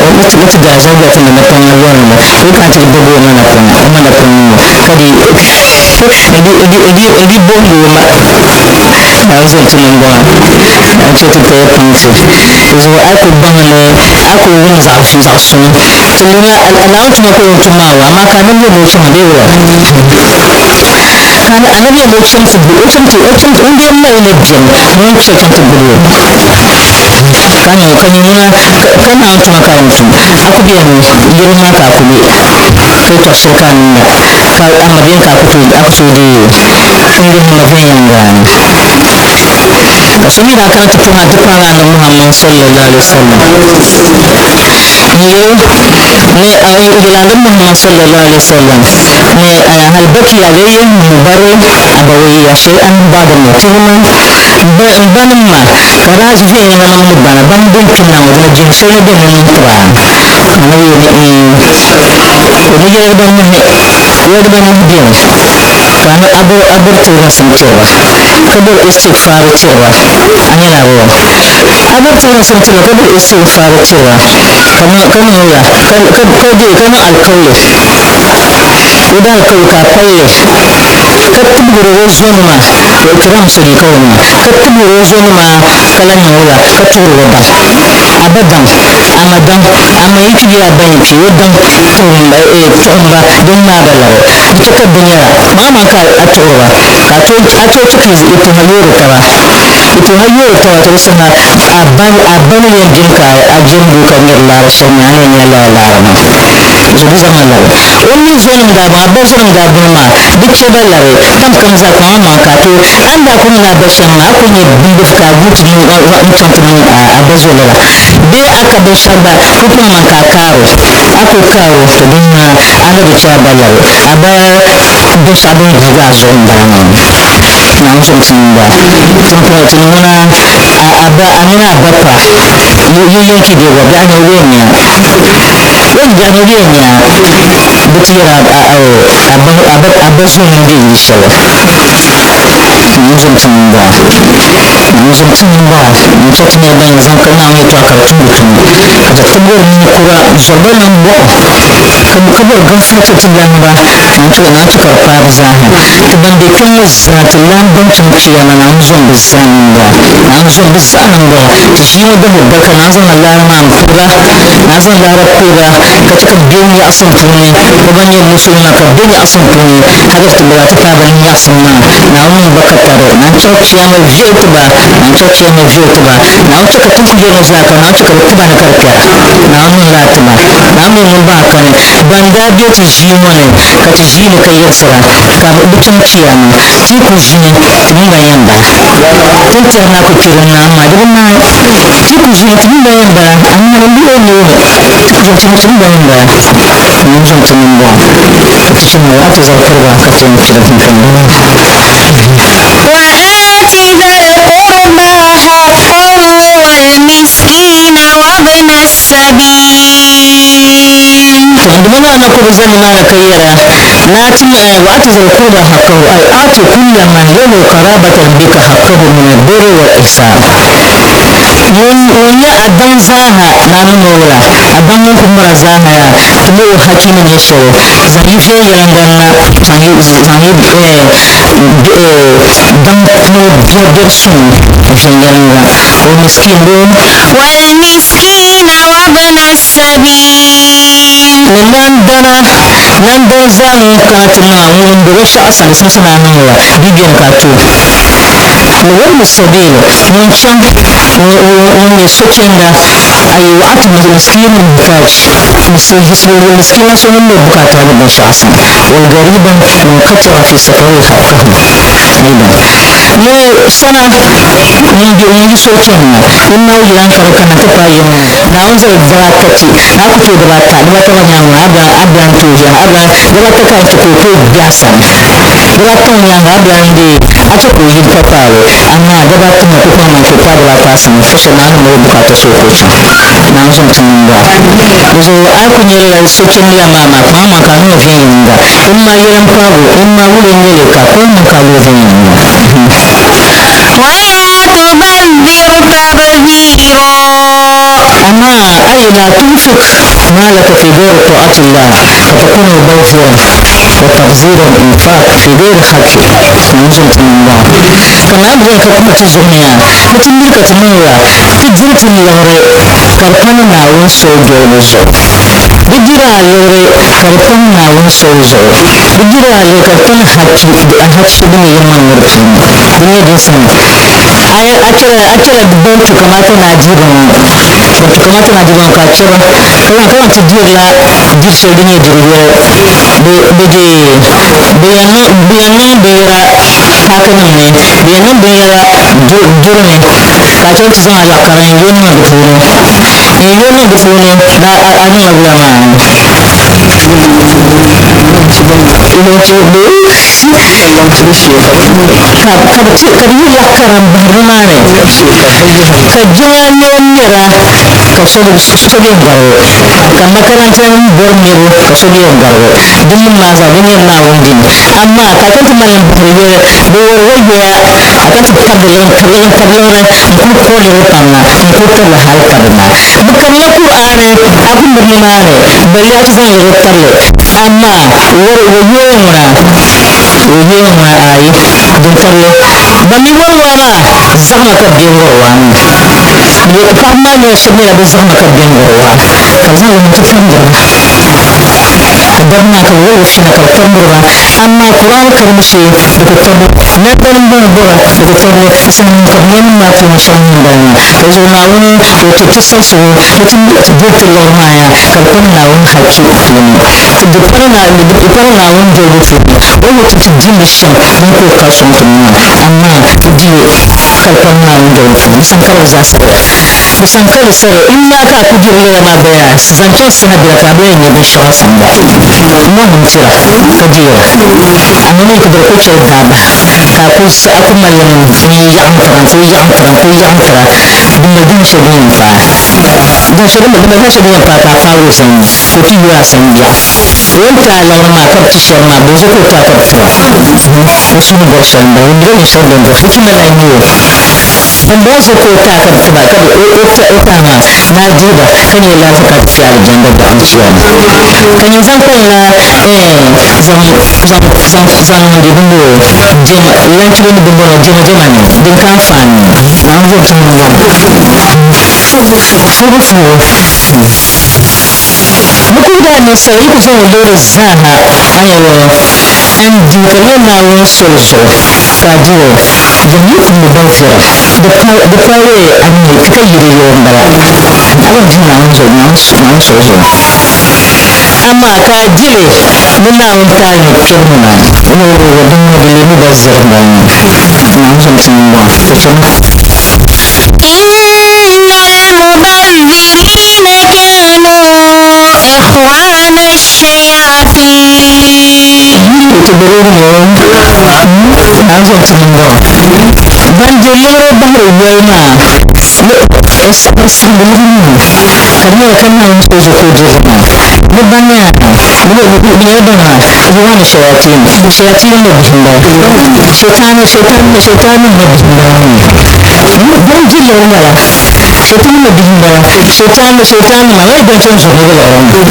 o ti daa zaŋ ti ni napɔŋ lɔri ni o kana ti baagi o ma napɔŋ o ma napɔŋ ŋɔ ka di di bohindi o ma Naawuni zaŋ ti niŋ bɔŋɔ n chɛ ti paya paŋsi zuɣu a ku baŋ ni a ku wum zaɣ suŋ ti lina Naawuni tuma ka o yɛn tum maa wa amaa ka anabi yɛli o chama bee wula ka anabi yɛli o chaŋ ti o chaŋ ti o chaŋ ti ŋun bee mali ni biɛm ŋun chɛ chaŋ ti gbubi o ka niŋ ka nyɛ ŋuna ka Naawuni tuma ka a yɛn tum a ku bɛni yiri maa ka a ku be ka tɔri shɛli ka a niŋda ka a ma bɛni ka a ku tooi deei tumdi himma viɛnyɛliŋga ni ka so mi daa kana ti puhi ti paagi Annabi Muhammad sallallahu alaihi wasallam n yɛli ni yɛli Annabi Muhammad sallallahu alaihi wasallam ni hal bakiya alayya min barri abawayya shay'an ba'da mawtihima n ba nim ma ka daa ʒi viɛnyɛliŋga niŋ ni bana ban din kpi na ŋɔ dina jin shɛli ni bɛ ni niŋ tiba ka Annabi yɛli o ni yɛli ba nuhi yɛli ba nuhi bɛni ka a bori tibginsim tiriba ka bori istigfaari tiriba a nyɛla bɔ a bori tibginsim tiriba ka bori istigfaari tiriba ka niŋ wula ka deei ka niŋ alikauli o daa alikauli ka a palli ka tibigiri o zonima wa ikram sadiqahuma ka tibigiri o zonima ka lahi niŋ wula ka tuhiri o ba a ba daŋ a ma daŋ a ma yi kpi bee a ba yi kpi o daŋ tuɣimba din ŋmaai ba labi di chɛ ka binyɛra kpaŋmaŋ ka a tuɣiri ba ka a tooi chɛ ka yi tuha yoori taba yi tuha yoori taba ti di saha a ba a ba ni yɛn beni ka a jɛmdi o ka nyari laara shɛli maa a ni yɛn nya lala laara maa so di zaŋ a labi o mi zonim daa bɔŋɔ a ba zonim daa bɔŋɔ maa di chɛ ba labi tam kam zaa kpaŋmaŋ ka a tooi a ni daa ku niŋ a ba shɛm maa a ku nyɛ bimbifu ka a guui ti niŋ n-chaŋ ti niŋ a ba zo lala bee a ka binshɛɣu gba ku kpaŋmaŋ ka a kaaro a ku kaaro to din maa a ni bi chɛ a ba labi a ba binshɛɣu din guugi a zuɣu m-bala maa Naawuni zom ti niŋ ba timpɔŋɔ ti ŋuna a ba a mini a ba pa yi yɛn ki bee gba biɛɣu ni o bee nya o ni biɛɣu ni o bee nya bɛ ti yɛri a ba zo ŋun be yili shɛli Naawuni zom ti niŋ ba Naawuni zom ti niŋ ba n-chɛ ti nyɛla ban zaŋ ka Naawuni yɛltɔɣa ka di tumdi tuma ka ti tibigiri ninkura zɔriba nambɔɣu ka bɔri gaafara ti ti laamba Naawuni chɛ ka di paai bɛ zaaha ti ban be kpe ŋɔ zaa ti lahi ban tum chiyaama Naawuni zom bɛ zaa niŋ ba Naawuni zom bɛ zaa niŋ ba ti ʒii ŋɔ dahiri barika Naawuni zaŋla laara maa m-pili ba Naawuni zaŋ laara pili ba ka chɛ ka bɛ nyaɣisim puuni bɛ ban nyɛ musulinima ka bɛ nyaɣisim puuni hali ti bala ti paai ba ni nyaɣisim maa Naawuni niŋ ba katari Naawuni chɛ ka chiyaama viɛli ti ba Naawuni chɛ ka chiyaama viɛli ti ba Naawuni chɛ ka ti ni ku yɛli ŋɔ zaa ka Naawuni chɛ ka bɛ ti ba ni ka di kpɛra Naawuni niŋ lala ti ba Naawuni mi ŋun bahi kani ban daa be ti ʒii ŋɔ ni ka ti ʒiini ka yiɣisira ka bɛ chaŋ chiyaama ti yi ku ʒini ti mini ba yɛn bala ti ni tɛri ni a ku kpi din ni amaa di bi naai ti yi ku ʒini ti mini ba yɛn bala amaa di luɣ o nuu ni ti ku ʒini ti mini ba yɛn bala Naawuni zom ti niŋ bɔŋɔ ka ti chaŋ a ti zaŋ piri ba ka ti yɛn kpi di pumpɔŋɔ. وآت ذا القربى حقه والمسكين وابن السبيل. عندما أنا كل زمن أنا كيرا ناتي وأتي ذا القربى حقه أي أعطي كل من له قرابة بك حقه من البر والإحسان ŋun nyɛ a daŋ zaaha naani noo la a daŋ ŋun ku mira zaaha yaa ti mi o haki ni nyɛ shɛli zaŋ yi viɛnyɛliŋga na zaŋ yi zaŋ yi daŋ puuni biɛri suŋ viɛnyɛliŋga o miskin boo والمسكين وابن السبيل ni nandana nandan zaa ŋun kana ti niŋa ŋun be binshaɣu sani simsi naa niŋ la di beni ka a tooi ni wabni sabil ŋun chaŋ ŋun nyɛ sochenda ayi waɣati miskini muhtaj miskina so ŋun mi bukata ni binshaɣu sani walgariba munqatia fi safari haqqahu aidan ni sana ŋun be ŋun yi so chani na n ma yilan ka di kana ti paai yiŋ naawuni zali dibaata ti a ku tooi dibaata dibaata maa nyaanga a bila n tooi ʒiya a bila dibaata ka n ti ka o tooi biɛhi sani dibaata ŋɔ nyaanga a bila n deei a chɛ ka o yili pa paagi amaa dibaata ŋɔ ku kpaŋ maŋ ka o paai dibaata a sani fo shɛli naawuni mali bukaata so ka o chaŋ naawuni zom ti niŋ bɔra di zuɣu a ku nyɛla sochindi la maa maa kpaŋ maŋ ka a niŋ viɛnyɛlinga n ma yɛli n paago n ma wuli n nyɛli ka kpaŋ maŋ ka a lu viɛnyɛlinga ولا تبذر تبذيرا أما أي لا تنفق مالك في غير طاعة الله فتكون مبذرا وتبذير الإنفاق في غير حقه نعوذ الله كما أبغى كما تزغنيا بتملك تنورا تدرت اللغري كركنا ناون سو جولزو بدرا لغري كركنا ناون سو زو بدرا لغري كركنا حكي حكي بني يمان ورفين بني جنسان a cire bantu kamata na jibin bantu kamata na jibin ka cire kama kama ti dirla dir shɛli din nyɛ diri yɛli bi de bi yɛn niŋ binyɛra paaki nim ni bi yɛn niŋ binyɛra duri ni ka a chɛŋ ti zaŋ a kara n yo niŋ di puuni n yo niŋ di puuni na a niŋla wula maa ka bi yi laɣa kara n bahiri nimaani ka jiŋa noo mɛra ka so bɛ garigi ka makaranta bɔri mɛbu ka so bɛ garigi din nim maa zaa din nyɛ naawuni dini amaa ka a chɛŋ ti mali n bahiri yoli bi wori wa yoya a ka ti tabili n tabi liɣiri n kuli kuri liɣiri pam na n kuli tabili hali ka di na bi kanila kur'aani a ku miri nimaani balle a ti zaŋ liɣiri tabili amaa wori wa yoya ŋuna wa yoya ŋuna ayi din tabili ban mi wori waa maa zahama ka bi bɛ wori waa maa paɣaba maa nyɛla shɛba nyɛla bi zahama ka bi bɛ wori waa ka bi zaŋ li ti tambiriba ka dabba maa ka bi wori shina ka bi tambiriba amaa kur'aani karibu shee di ku tabi nandani n bɔŋɔ bɔra di ku tabi sanim ka bi nyɛ maa puuni shɛli nyɛ bala maa o zuɣu naawuni o ti ti saɣisigu ni ti ti di ti liɣiri maa yaa ka di pari naawuni hakki puuni di pari naawuni dolibu puuni o ni ti ti dimbi shɛm din ku ka sɔŋ ti maa amaa ti di ka di pari naawuni dolibu puuni di san ka bi zaa sara di san ka bi sara n maa ka a ku diri lala maa baya zaŋ chaŋ saha bila ka a bɛ nyɛ binshɛɣu sanda mɔhim tira ka dira a mini ku diri ku chɛli daaba ka a ku a ku mali n yaɣam tira n ku yaɣam tira n ku yaɣam tira din mali din shɛli din yɛn paai din shɛli din mali shɛli din yɛn paai ka a paagi o sani ka o ti yo a sani biɛɣu o ni ti a liɣiri maa ka bi ti shɛli maa bonso ka o ti a ka bi tira o suhu bɔri shɛli n bala o mila binshɛli din bɔri di ti mali a nyɛ o bambɔŋɔ zuɣu ka o ti a ka bi tiba ka bi o ti o ti a maa ni a diriba ka nyɛ laati ka ti alijanda biɛɣu chiya ka nyɛ zaŋ kpaŋ la zaŋ zaŋ zaŋ zaŋ di bimbo jɛma lanchili ni bimbɔŋɔ jɛma jɛma ni din ka anfaani naawuni zom ti niŋ fugu fugu bi ku daa ninsal yi ku zaŋ o loori zaaha a nyɛ n di ka nyɛ naawuni soli zuɣu ka a di o jamiikum mubazzira di pali a nyɛ ti ka yiri yiri n bala a bin di naawuni zuɣu naawuni soli zuɣu amaa ka a dili ni naawuni taali ni kpɛbu ni maa o din ŋɔ di lee mubazzir n bala naawuni zom ti niŋ bɔŋɔ ti chɛmi إن المبذرين كانوا إخوان الشياطين ti bari ni naawuni zom ti niŋ bɔŋɔ ban di liɣiri bahiri yoli maa o saɣiri saɣiri liɣiri maa ka di nyɛla ka naawuni soli zuɣu ka o diri maa Bi ban yaa bi nyɛla ban maa ikhwani shayatin, shayatin ma bihi m-bala, shɛtani shɛtani shɛtani ma bihi m-bala bin di liɣiri m-bala shɛtani ma bihi m-bala shɛtani shɛtani ma maa ban chaŋ zuɣu ni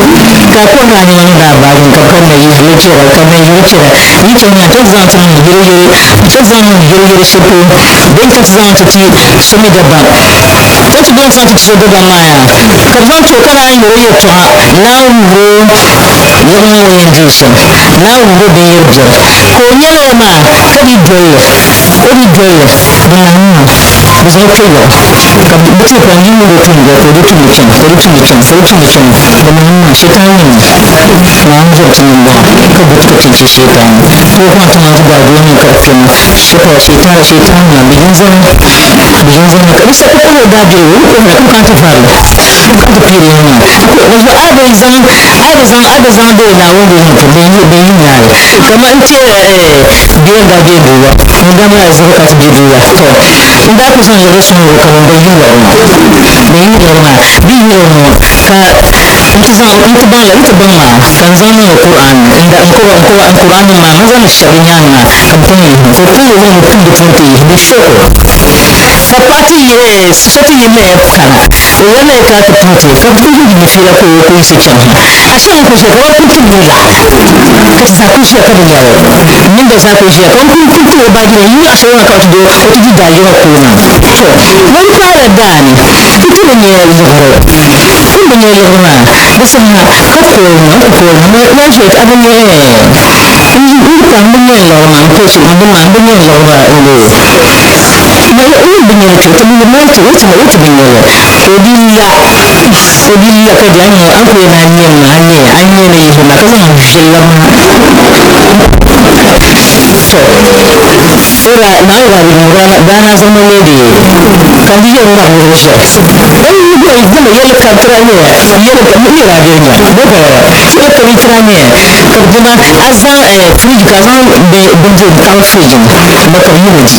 bi liɣiri ka a kɔhi a nɛma ni daa baagi ka ka na yihiri chɛra ka na yihiri chɛra yi chaŋ maa ti zaŋ ti niŋ yiri yiri ti zaŋ niŋ yiri yiri shɛli polo bee ka ti zaŋ ti ti so mi dabam ka ti zaŋ ti ti so dabam maa yaa ka bi zaŋ ti o ka naan yɛri o yɛltɔɣa naan wuhiri o liɣiri ŋɔ yɛn dii shɛm naan wuhiri o binyɛri biɛri ka o nyɛla ya maa ka di dolli o di dolli bi naŋ maa bi zaŋ kpɛ yɔɣu ka bi ti pam yi wuhiri o tumdi ka o di tumdi chɛna ka o di tumdi chɛna ka o di tumdi chɛna bi naŋ maa shɛtan nyɛmi naawuni zɔri ti nimbɔŋɔ ka bi ti ti shɛtan to o kɔŋ ti maa ti daadoo ni ka bi kpɛma shɛpa shɛtan shɛtan maa bi yin zani bi yin zani ka bi sa ka kɔhi daa bɛ o kɔhi ka kan ti vari ka ti piiri ya maa ka a bi zaŋ a bi zaŋ a bi zaŋ de naawuni bi zaŋ ti bi yi bi yi naai kama n ti biyan daa bɛ duuba n daa maa zuɣu ka ti bɛ duuba to n daa ku zaŋ yɛrɛ sɔŋ o ka bi yi lɔri maa bi yi lɔri maa bi yi lɔri ŋɔ ka n ti zaŋ n ti baŋ la n ti baŋ maa ka n zaŋ niŋ Qur'an n da n koba n koba n Qur'an nim maa n zaŋ shɛbi nyaanga maa ka n pun yihi ka o pun yihi ni tum di puuni ti yihi di shoko ka paɣa ti yi so ti yi maya kana o yɛla ya kana ti puuti ka bi ti yi fiila ka o ku yiɣisi chaŋ ha ashe n ku ʒiya ka ba pun ti mi la ka ti zaa ku ʒiya ka bi nyɛli min gba zaa ku ʒiya ka n pun ti ti o baaji ni yi ashe maa ka o ti do o ti di daaji ŋɔ puuni to ŋun paala daani ti ti bi nyɛ liɣiri tin bi nyɛ liɣiri maa di saha ka kooli ma n ku kooli ma maa ʒe a bi nyɛ n ka n bi nyɛ liɣiri maa n ku n bi maa n bi nyɛ liɣiri maa n lee ma n bi nyɛli ti ti ma ti o ti o ti bi nyɛli o bi la o bi la ka di a nyɛ an ku yɛn a nyɛ ma a nyɛ a nyɛ ni yihi ma ka zaŋ viɛlli ma to ira na ira bi rana dana zama ne de kan di yɛn na wuri shi an yi bi zama yɛlɛ ka tira ne yɛlɛ ka mu ira bi nya bo ba yɛlɛ ka bi tira ne ka dina a zaŋ fridge ka zaŋ be bindirigu tam fridge ni ba ka bi yi di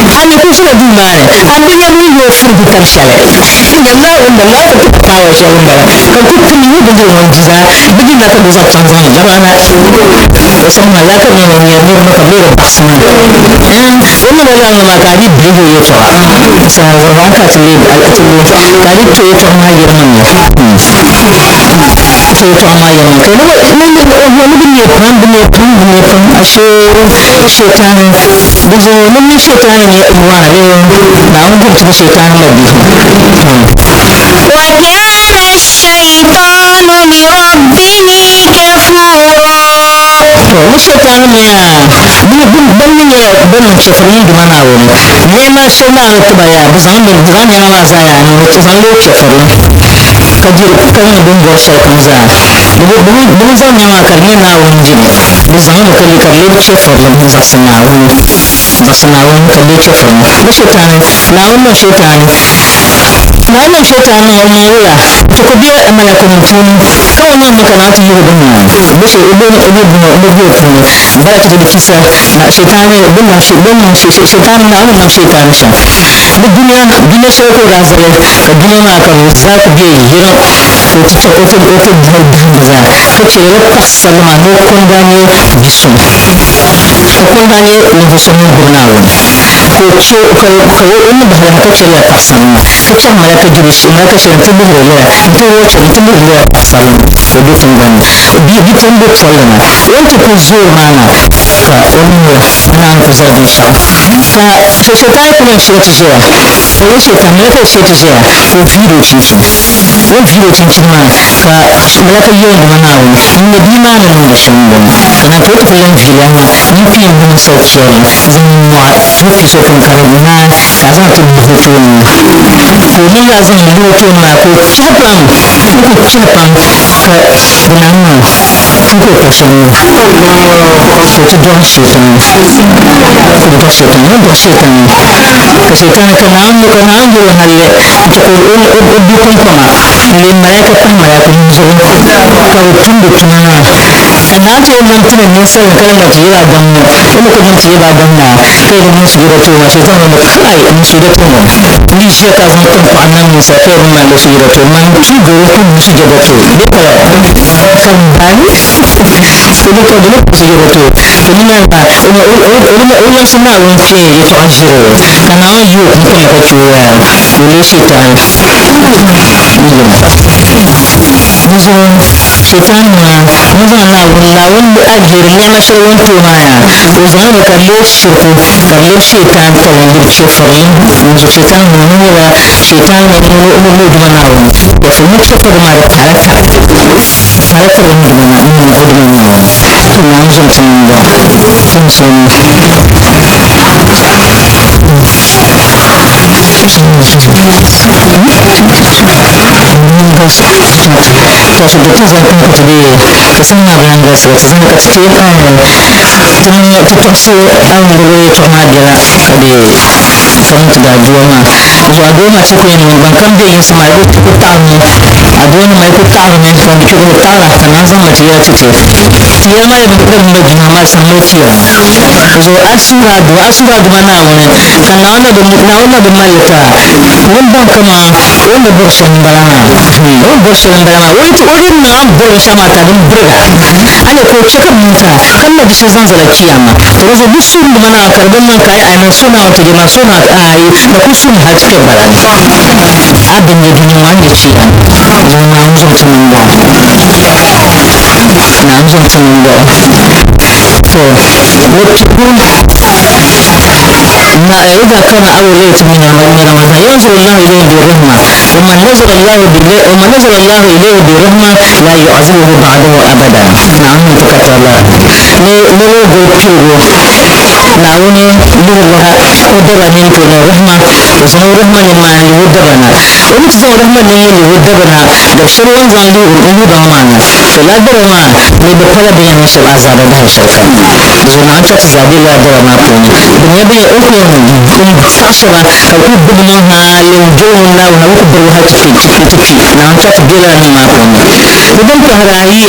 a ni ku suna duu maa ni a bi nyɛ ni yo fridge tam shɛli n la n la ka ti power shɛli n bala ka ku tim yi bindirigu ŋɔ di zaa bindirigu maa ka bi zaŋ chaŋ zaŋ yaba na o sɔŋ ma laa ka mi nyɛ niriba ka mi di baɣasi maa o mi la ŋɔ maa ka a di birigi o yɛltɔɣa saa ka ti lee ti lee ka a di to yɛltɔɣa maa yɛri mi to yɛltɔɣa maa yɛri mi ka ni bi nyɛ pam bi nyɛ pam bi nyɛ pam ashe shɛtani bi zuɣu ni mi shɛtani nyɛ wana bee naawuni diri ti shɛtani ma bihi. وكان الشيطان لربه كفورا. To ni shɛtani mi yaa bin mi nyɛla bin niŋ chɛfiri ni duma naawuni nɛma shɛli naawuni tiba yaa bi zaŋ bi zaŋ nɛma maa zaa yaa ni bi zaŋ lee chɛfirili ka diri ka niŋ bin bɔri shɛli kam zaa bi bi zaŋ nɛma maa ka di nyɛ naawuni dini bi zaŋ mi ka di ka di lee chɛfirili n zaɣisi naawuni zaɣisi naawuni ka di lee chɛfirili ni shɛtani naawuni niŋ shɛtani naawuni niŋ shɛtani niŋ o niŋ wula ti ku bɛ malakunim puuni ka o niŋ mi ka naa ti yihi bi maa bi shɛ bi bi bi bi puuni bala ti di kisa na shɛtani bi niŋ bi niŋ shɛtani naawuni niŋ shɛtani shɛm bi dunia dunia shɛli ka o daa zali ka dunia maa ka bi zaa ku bɛ yiriŋ ka o ti chaŋ o ti o ti duhi dahimbu zaa ka chɛ lala paɣasarili maa ni o ko n-daa nyɛ bi suŋ o ko n-daa nyɛ ninvuɣ so ŋun gbubi naawuni ka o chɛ ka ka o ni bahi lana ka chɛ lala paɣasarili maa ka chaŋ malaka jiri malaka shɛli n-ti lihiri o lala n-ti wɔchiri n-ti lihiri lala paɣasarili maa ka o be tiŋgbani ni bi bi ti be polli na o ni ti ku zoori maa na ka o niŋ la naan ku zali binshɛɣu ka shɛtani ku lan shiri ti ʒɛya ka o shɛtan malaka shiri ti ʒɛya ka o viiri o chinchini o viiri o chinchini maa ka malaka yɛli ma naawuni n nyɛ bia maa ni niŋdi shɛm m-bɔŋɔ ka naan ti o ti ku lan viiri a maa n pii n sa chɛri zaŋ mɔɣi ni pii so pun ka di naai ka a zaŋ ti lihi o tooni maa ka o mi yaa zaŋ lihi o tooni maa ka o chihi pam n ku chihi pam ka di naan niŋ n ku kpa shɛm maa ka o ti dɔɣi shɛtani ka o dɔɣi shɛtani o ni dɔɣi shɛtani ka shɛtani ka naawuni ka naawuni yɛl o halli n ti ka o bi kunkɔma n lee malaika pahi malaika nim zuɣu ka bi tumdi tuma maa ka Na ti yɛn niŋ tini ninsal ka la ti yɛla dam ni o ni ko niŋ ti yɛla dam na ka yɛn niŋ sujuda ti o ma shaitan ŋɔ ni kai n sujuda ti ŋɔ n yi ʒiya ka zaŋ tankpaɣu niŋ ninsal ka yɛn mali sujuda ti o man tuugi o ku niŋ sujada ti o bee pala ka bani o ni ka dole ku sujada ti o to ni maa maa o yiɣisi Naawuni kpee yɛltɔɣa ʒiri o ka Naawuni yi o kunkɔma ka che o yaa ka o lee shaitan dizuɣu shaitan maa ŋun zaŋ Naawuni Naawuni alheri niɛma shɛli o ni ti o maa yaa o zaŋli ka di lee shirku ka di lee shaitan tali n yiri chɛfurili dinzuɣu shaitan ŋun ŋun nyɛla shaitan ŋun ŋun o duma Naawuni chɛfuri ŋun chɛfuri maa di pala taba di pala taba ni duma o duma Naawuni to Naawuni zom ti mini ba tim to su da zaŋ kpɛ ti bee ti zaŋ maa bilan galisi ti zaŋ ka ti ti ti tɔɣisi alindirigu yɛltɔɣa maa biɛla ka di ka niŋ ti daa dua maa zuɣu adua maa ti ku yɛn niŋ ban kam bɛ yinsi maa ti ku taɣarimi adua nima yi ku taɣarimi ka di kpɛ taɣara ka naan zaŋ ma ti yɛla ti ti ti yɛla maa yɛn din bɛ jina maa san mali ti yɛla zuɣu a suhuri adua a suhuri aduma Naawuni ka Naawuni na bi Naawuni na bi mali ta ŋun baŋ kama o ni bɔri shɛli n bala maa o ni bɔri shɛli n bala maa o yi o di niŋ a ni bɔri shɛli maa ka din biriga a ni ka o chɛ ka niŋ ta ka na di shɛli zaŋ zala kiyama to di zuɣu di suhuri duma Naawuni ka di bi niŋ ka ayi ayi man so Naawuni ti di man so Naawuni ayi na ku suhuri hali ti kpɛ bala ni a bin nyɛ dunia ŋɔ a ni nyɛ kiyama zuɣu Naawuni zom ti niŋ bɔŋɔ Naawuni zom ti niŋ bɔŋɔ to ما إذا كان أول ليلة من رمضان ينظر الله إليه بالرحمة ومن نظر الله بالله ومن نظر الله إليه بالرحمة لا يعذبه بعده أبدا نعم تكتر الله نلو قلت نعوني لله ودبني تون الرحمة وزن الرحمة لما لودبنا ومتزن الرحمة لي لودبنا دبشر وانزن لي لودبنا فلا درما لبقلا بين نشر عذاب ده شركا زون أنت تزابي لا درما كوني دنيا بين أوكي n taɣasira ka ku gbubi niŋ hali n doo ŋun naawuni ku biri hali ti ti kpi naawuni chɛ ti bela ni maa puuni di din pahari ayi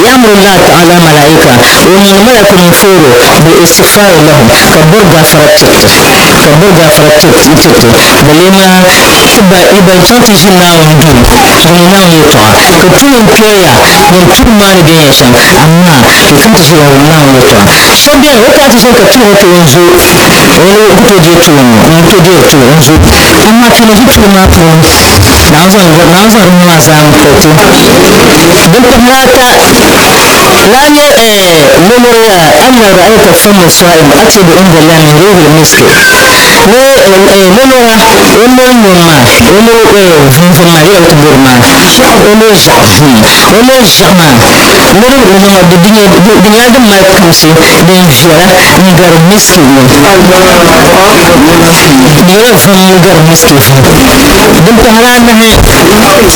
ya'muru llah ta'ala malaika o niŋ malaiku nim fooro bi istighfari lahum ka bori gaafara tiriti ka bori gaafara tiriti balee maa ti ba i ban chaŋ ti ʒi naawuni duu wumdi naawuni yɛltɔɣa ka tuhi n kpɛriya ŋun tuhi maa ni bɛn yɛn shɛm amaa ka chaŋ ti ʒi wum naawuni yɛltɔɣa so bɛni o kana ti ʒini ka tuhi o ti o zo o ku tooi deei tuhi ŋɔ n tooi deeri tuhi n zo amaa ti ni ʒi tuhi maa puuni naawuni zaŋ naawuni zaŋ di maa zaa n kpɛriti din pahiri ata la nyɛ lomoriya anna ra'ayta fama sa'im atyabu inda Allah min rihil miski ne lomora o noli nyom maa o noli vunvun maa yɛla ti bori maa o noli ʒiɛɣu o noli ʒiɛɣu maa noli di nyɛla din mali kamsi din viɛla n gari miski ŋɔ di nyɛla vum n gari miski vum din pahiri anahi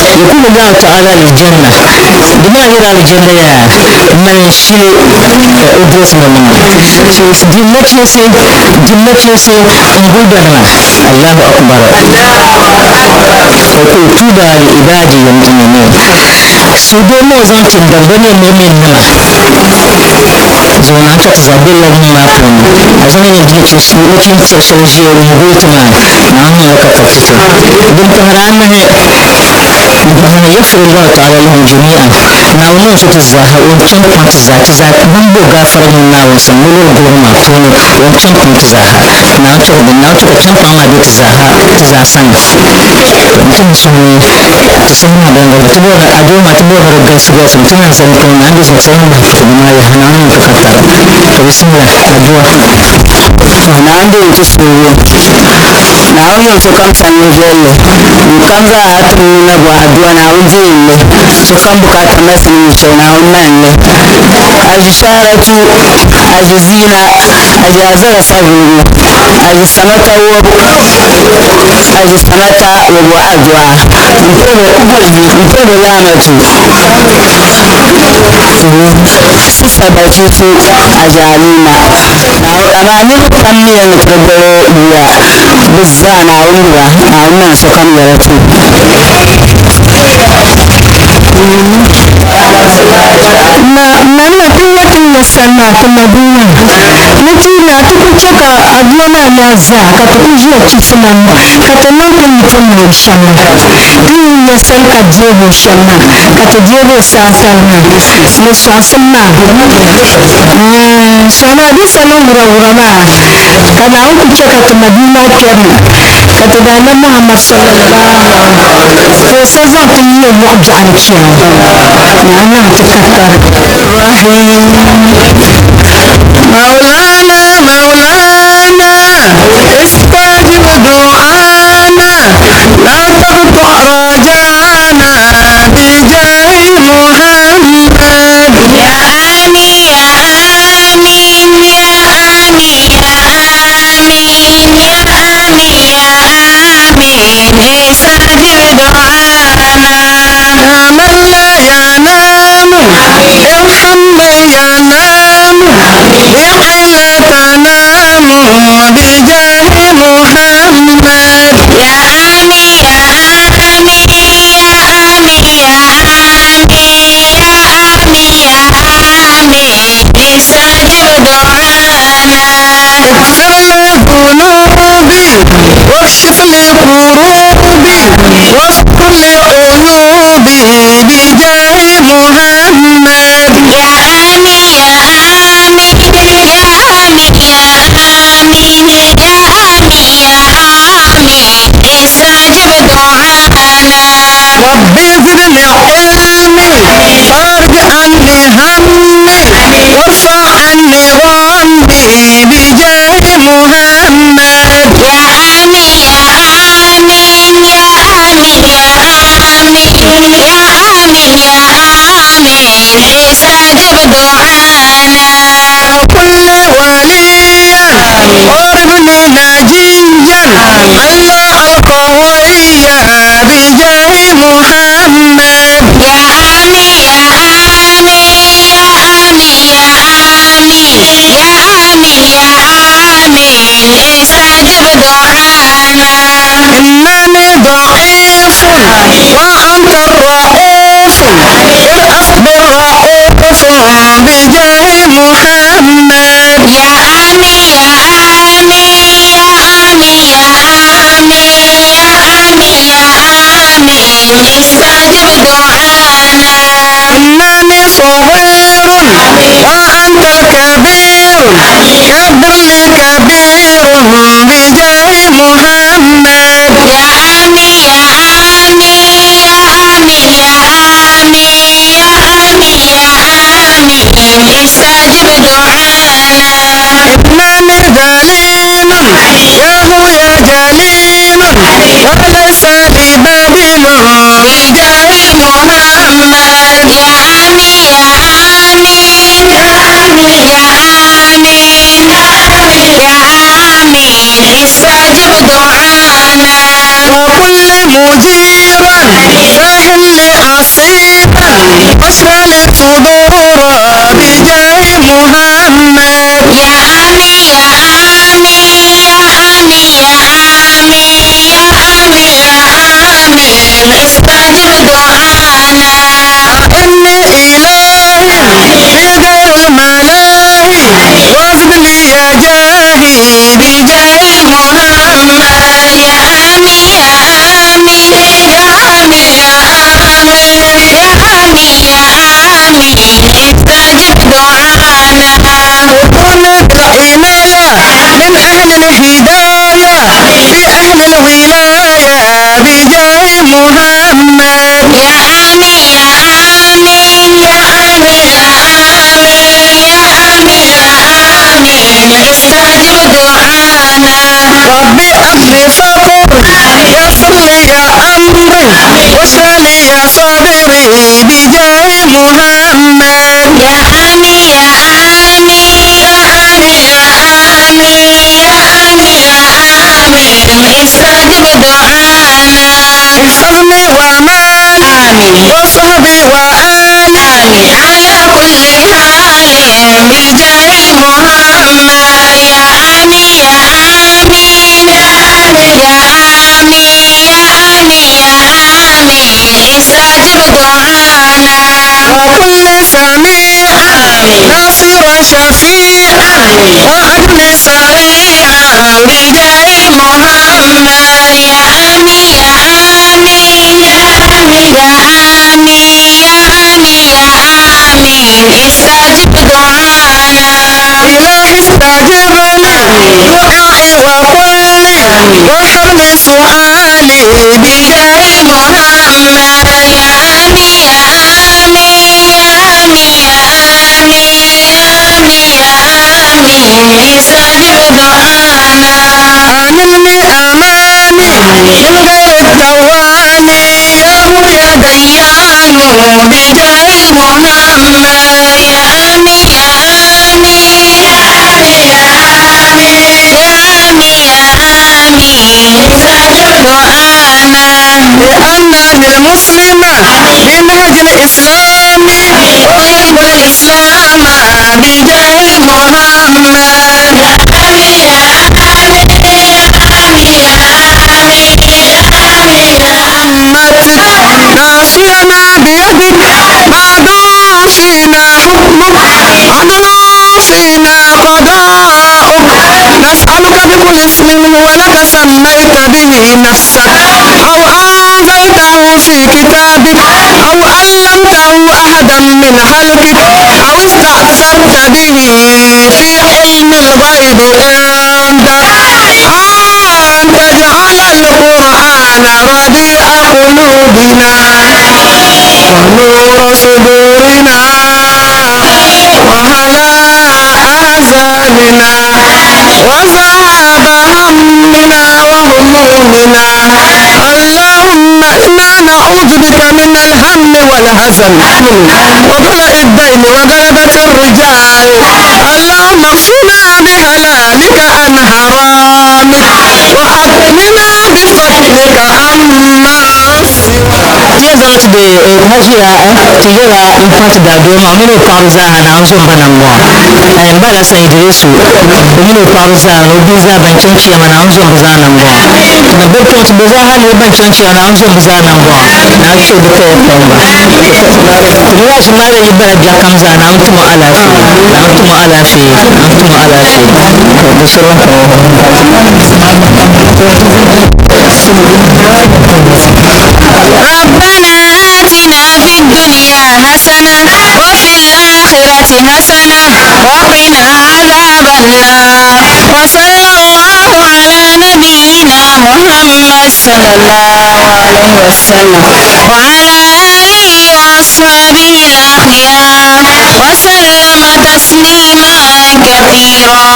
yakulu llahu ta'ala aljanna di maa yɛla aljanna yaa mali shili ka o dress ŋɔ niŋa di nachiinsi di nachiinsi n guli banima allahu akbar wa kul tuba li ibadi yaminin su doo maa zaŋ ti n dagba ne mu'min nima zuɣu naa chɛ ti zaa be la ŋun maa puuni a zaŋ nyɛ di nachin tiɛri shɛli ʒiya n guli ti maa naawuni niŋla ka tiriti ti din pahiri anahi din yaghfir llahu ta'ala lahum jami'an naawuni niŋ so ti zaaha o n chaŋ kpaŋ ti zaa ti zaa bin bo gaafara ŋun naawuni sani ni lori guligu maa puuni o n chaŋ kpaŋ ti zaaha naawuni chɛ ka naawuni chɛ ka chaŋ kpaŋ maa be ti zaaha ti zaa sani n ti ni suhu ni ti saha maa bin galisi ti bori adua maa ti bori ni di galisi galisi ti naan zali puuni naan bɛ zuɣu ti bahi futubu maa yaha naawuni niŋ ti ka tara to bisimila adua Naawuni deei ti suhigu Naawuni niŋ sokam sani viɛlli ŋunkam zaa ti na bɔhi adua Naawuni deei li sokam bukaata mali sini ni shɛli Naawuni mali li aʒi shaharatu aʒi ziina aʒi azara savuligu aʒi samata wɔbu aʒi samata wɔbu adua n piri laamatu sifa bachitu aʒi alima amaa niriba pam mi yɛli ni ti bi gbubi bia bɛ zaa Naawuni gbuba Naawuni niŋ sokam yɛla ti Na na na tiŋgbani maa ti mabia maa ni ti na ti ku chɛ ka adua maa naa zaa ka ti ku ʒiya chisimam ka ti niŋ ti ni ti mali shɛm maa ti yi nya soli ka deegi o shɛm maa ka ti deegi o saasali maa ni sɔɣisim maa sɔɣima di sa niŋ wurawura maa ka Naawuni ku chɛ ka ti mabia maa kpɛrina ka ti daanab Muhammad sallallahu ka o sa zaŋ ti yiya yɔɣu biɛɣu ni chɛŋ ni a niŋ ti katari. مولانا مولانا استجب دعانا لا تقطع رجانا بجاه محمد. يا آمين يا آمين يا آمين يا آمين يا آمين يا آمين استجب دعانا. يا من لا ينام ارحم من ينام بعين لا تنام بجاه محمد. يا آمين يا آمين يا آمين يا آمين يا آمين يا آمين استجب دعانا. اغفر لي ذنوبي واكشف لي كروبي واستر لي عيوبي بجاه محمد. يا آمين يا آمين يا آمين يا آمين يا آمين يا آمين استجب دعانا. ربي زدني علمي فرج عني همي وارفع عني غمي بجاه محمد. يا آمين يا آمين يا آمين يا آمين يا آمين يا آمين استجب دعانا. وكل وليا قربني ناجيا الله القويا بجاه محمد. يا آمين يا آمين يا آمين يا آمين يا آمين يا آمين استجب دعانا. إنني ضعيف وأنت الرؤوف ارأف بالرؤوف بجاه محمد. يا آمين يا آمين يا آمين يا آمين يا آمين يا آمين استجب دعانا. إنني صغير وأنت الكبير كبر لي كبير بجاه محمد. يا آمين يا آمين يا آمين يا آمين يا آمين يا آمين استجب دعانا. إنني ذليل يا هو يا جليل وليس لي بديل بجاه محمد. يا آمين يا آمين يا آمين يا آمين يا آمين استجب دعانا. وكل مجيرا سهل لي عصيبا واشرح لي صدورا بجاه محمد. يا آمين يا آمين يا آمين يا آمين يا آمين يا آمين استجب دعانا. إني إلهي في غير الملاهي وازد لي يا جاهي بجاه محمد. يا آمين يا آمين يا آمين يا آمين يا آمين يا آمين استجب دعانا. وكن بالعناية من أهل الهداية في أهل الولاية بجاه محمد. يا آمين يا آمين يا آمين يا آمين يا آمين يا آمين استجب دعانا. ربي أبلي فقر يسر لي يا أمري واشرح لي يا صدري بجاه محمد. يا آمين يا آمين يا آمين يا آمين يا آمين يا آمين استجب دعانا. احفظني ومالي وصحبي وآلي آمين على كل حال بجاه محمد. يا آمين يا آمين يا آمين يا آمين يا آمين يا آمين استجب دعانا. وكل سميعا ناصرا شفيعا. استجب دعانا. إلهي استجب لي دعائي وقل لي وهب لي سؤالي بجاه محمد. يا آمين يا آمين يا آمين يا آمين يا آمين يا آمين استجب دعانا. آمني أماني من غير التواني يا هو يا ديان بجاه محمد. يا آمين يا آمين يا آمين يا آمين يا آمين استجب دعانا. لأنني المسلمة بنهج الإسلام أحب الإسلام بجاه محمد. يا آمين يا آمين يا آمين يا آمين يا آمين يا ناصينا بيدك ماض فينا حكمك عدل فينا قضاؤك. نسألك بكل اسم هو لك سميت به نفسك أو أنزلته في كتابك أو علمته أحدا من خلقك أو استأثرت به في علم الغيب عندك أن تجعل القرآن ربيع قلوبنا ونور صدورنا وهلاء أحزاننا وذهاب همنا وهمومنا. اللهم إنا نعوذ بك من الهم والحزن وضلع الدين وغلبة الرجال. اللهم اغفنا بحلالك عن حرامك وأغننا بفضلك عما سواك. Ti yɛn zaŋ ti di hajiya ti yɛla n pa ti daadoo maa mini o paɣaba zaaha na n zo n ba na m bɔŋɔ n ba Alasan Idrisu o mini o paɣaba zaa ni o bihi zaa ban chaŋ chiyama na n zo n bi zaa na m bɔŋɔ ni bi kpɔŋ ti bi zaaha ni ban chaŋ chiyama na n zo n bi zaa na m bɔŋɔ na n chɛ bi kaya kpɔŋba ti bi ʒi maali yi bala biɛɣu kam zaa na n tumo alaafee na n tumo alaafee na n tumo alaafee ka bi sɔrɔ ربنا آتنا في الدنيا حسنة وفي الآخرة حسنة وقنا عذاب النار. وصلى الله على نبينا محمد صلى الله عليه وسلم وعلى آله وأصحابه الأخيار وسلم تسليما كثيرا.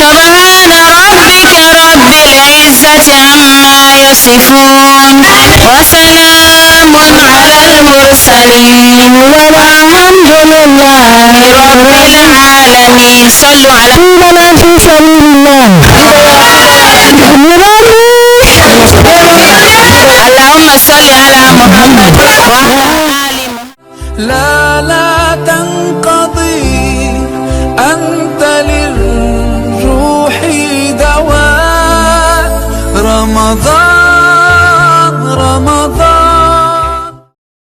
سبحان ربك رب العزة عما يصفون وسلام على المرسلين والحمد لله رب العالمين. صلوا على بنا في سبيل الله اللهم صل على محمد وعلى آل محمد. لا لا تنقطع.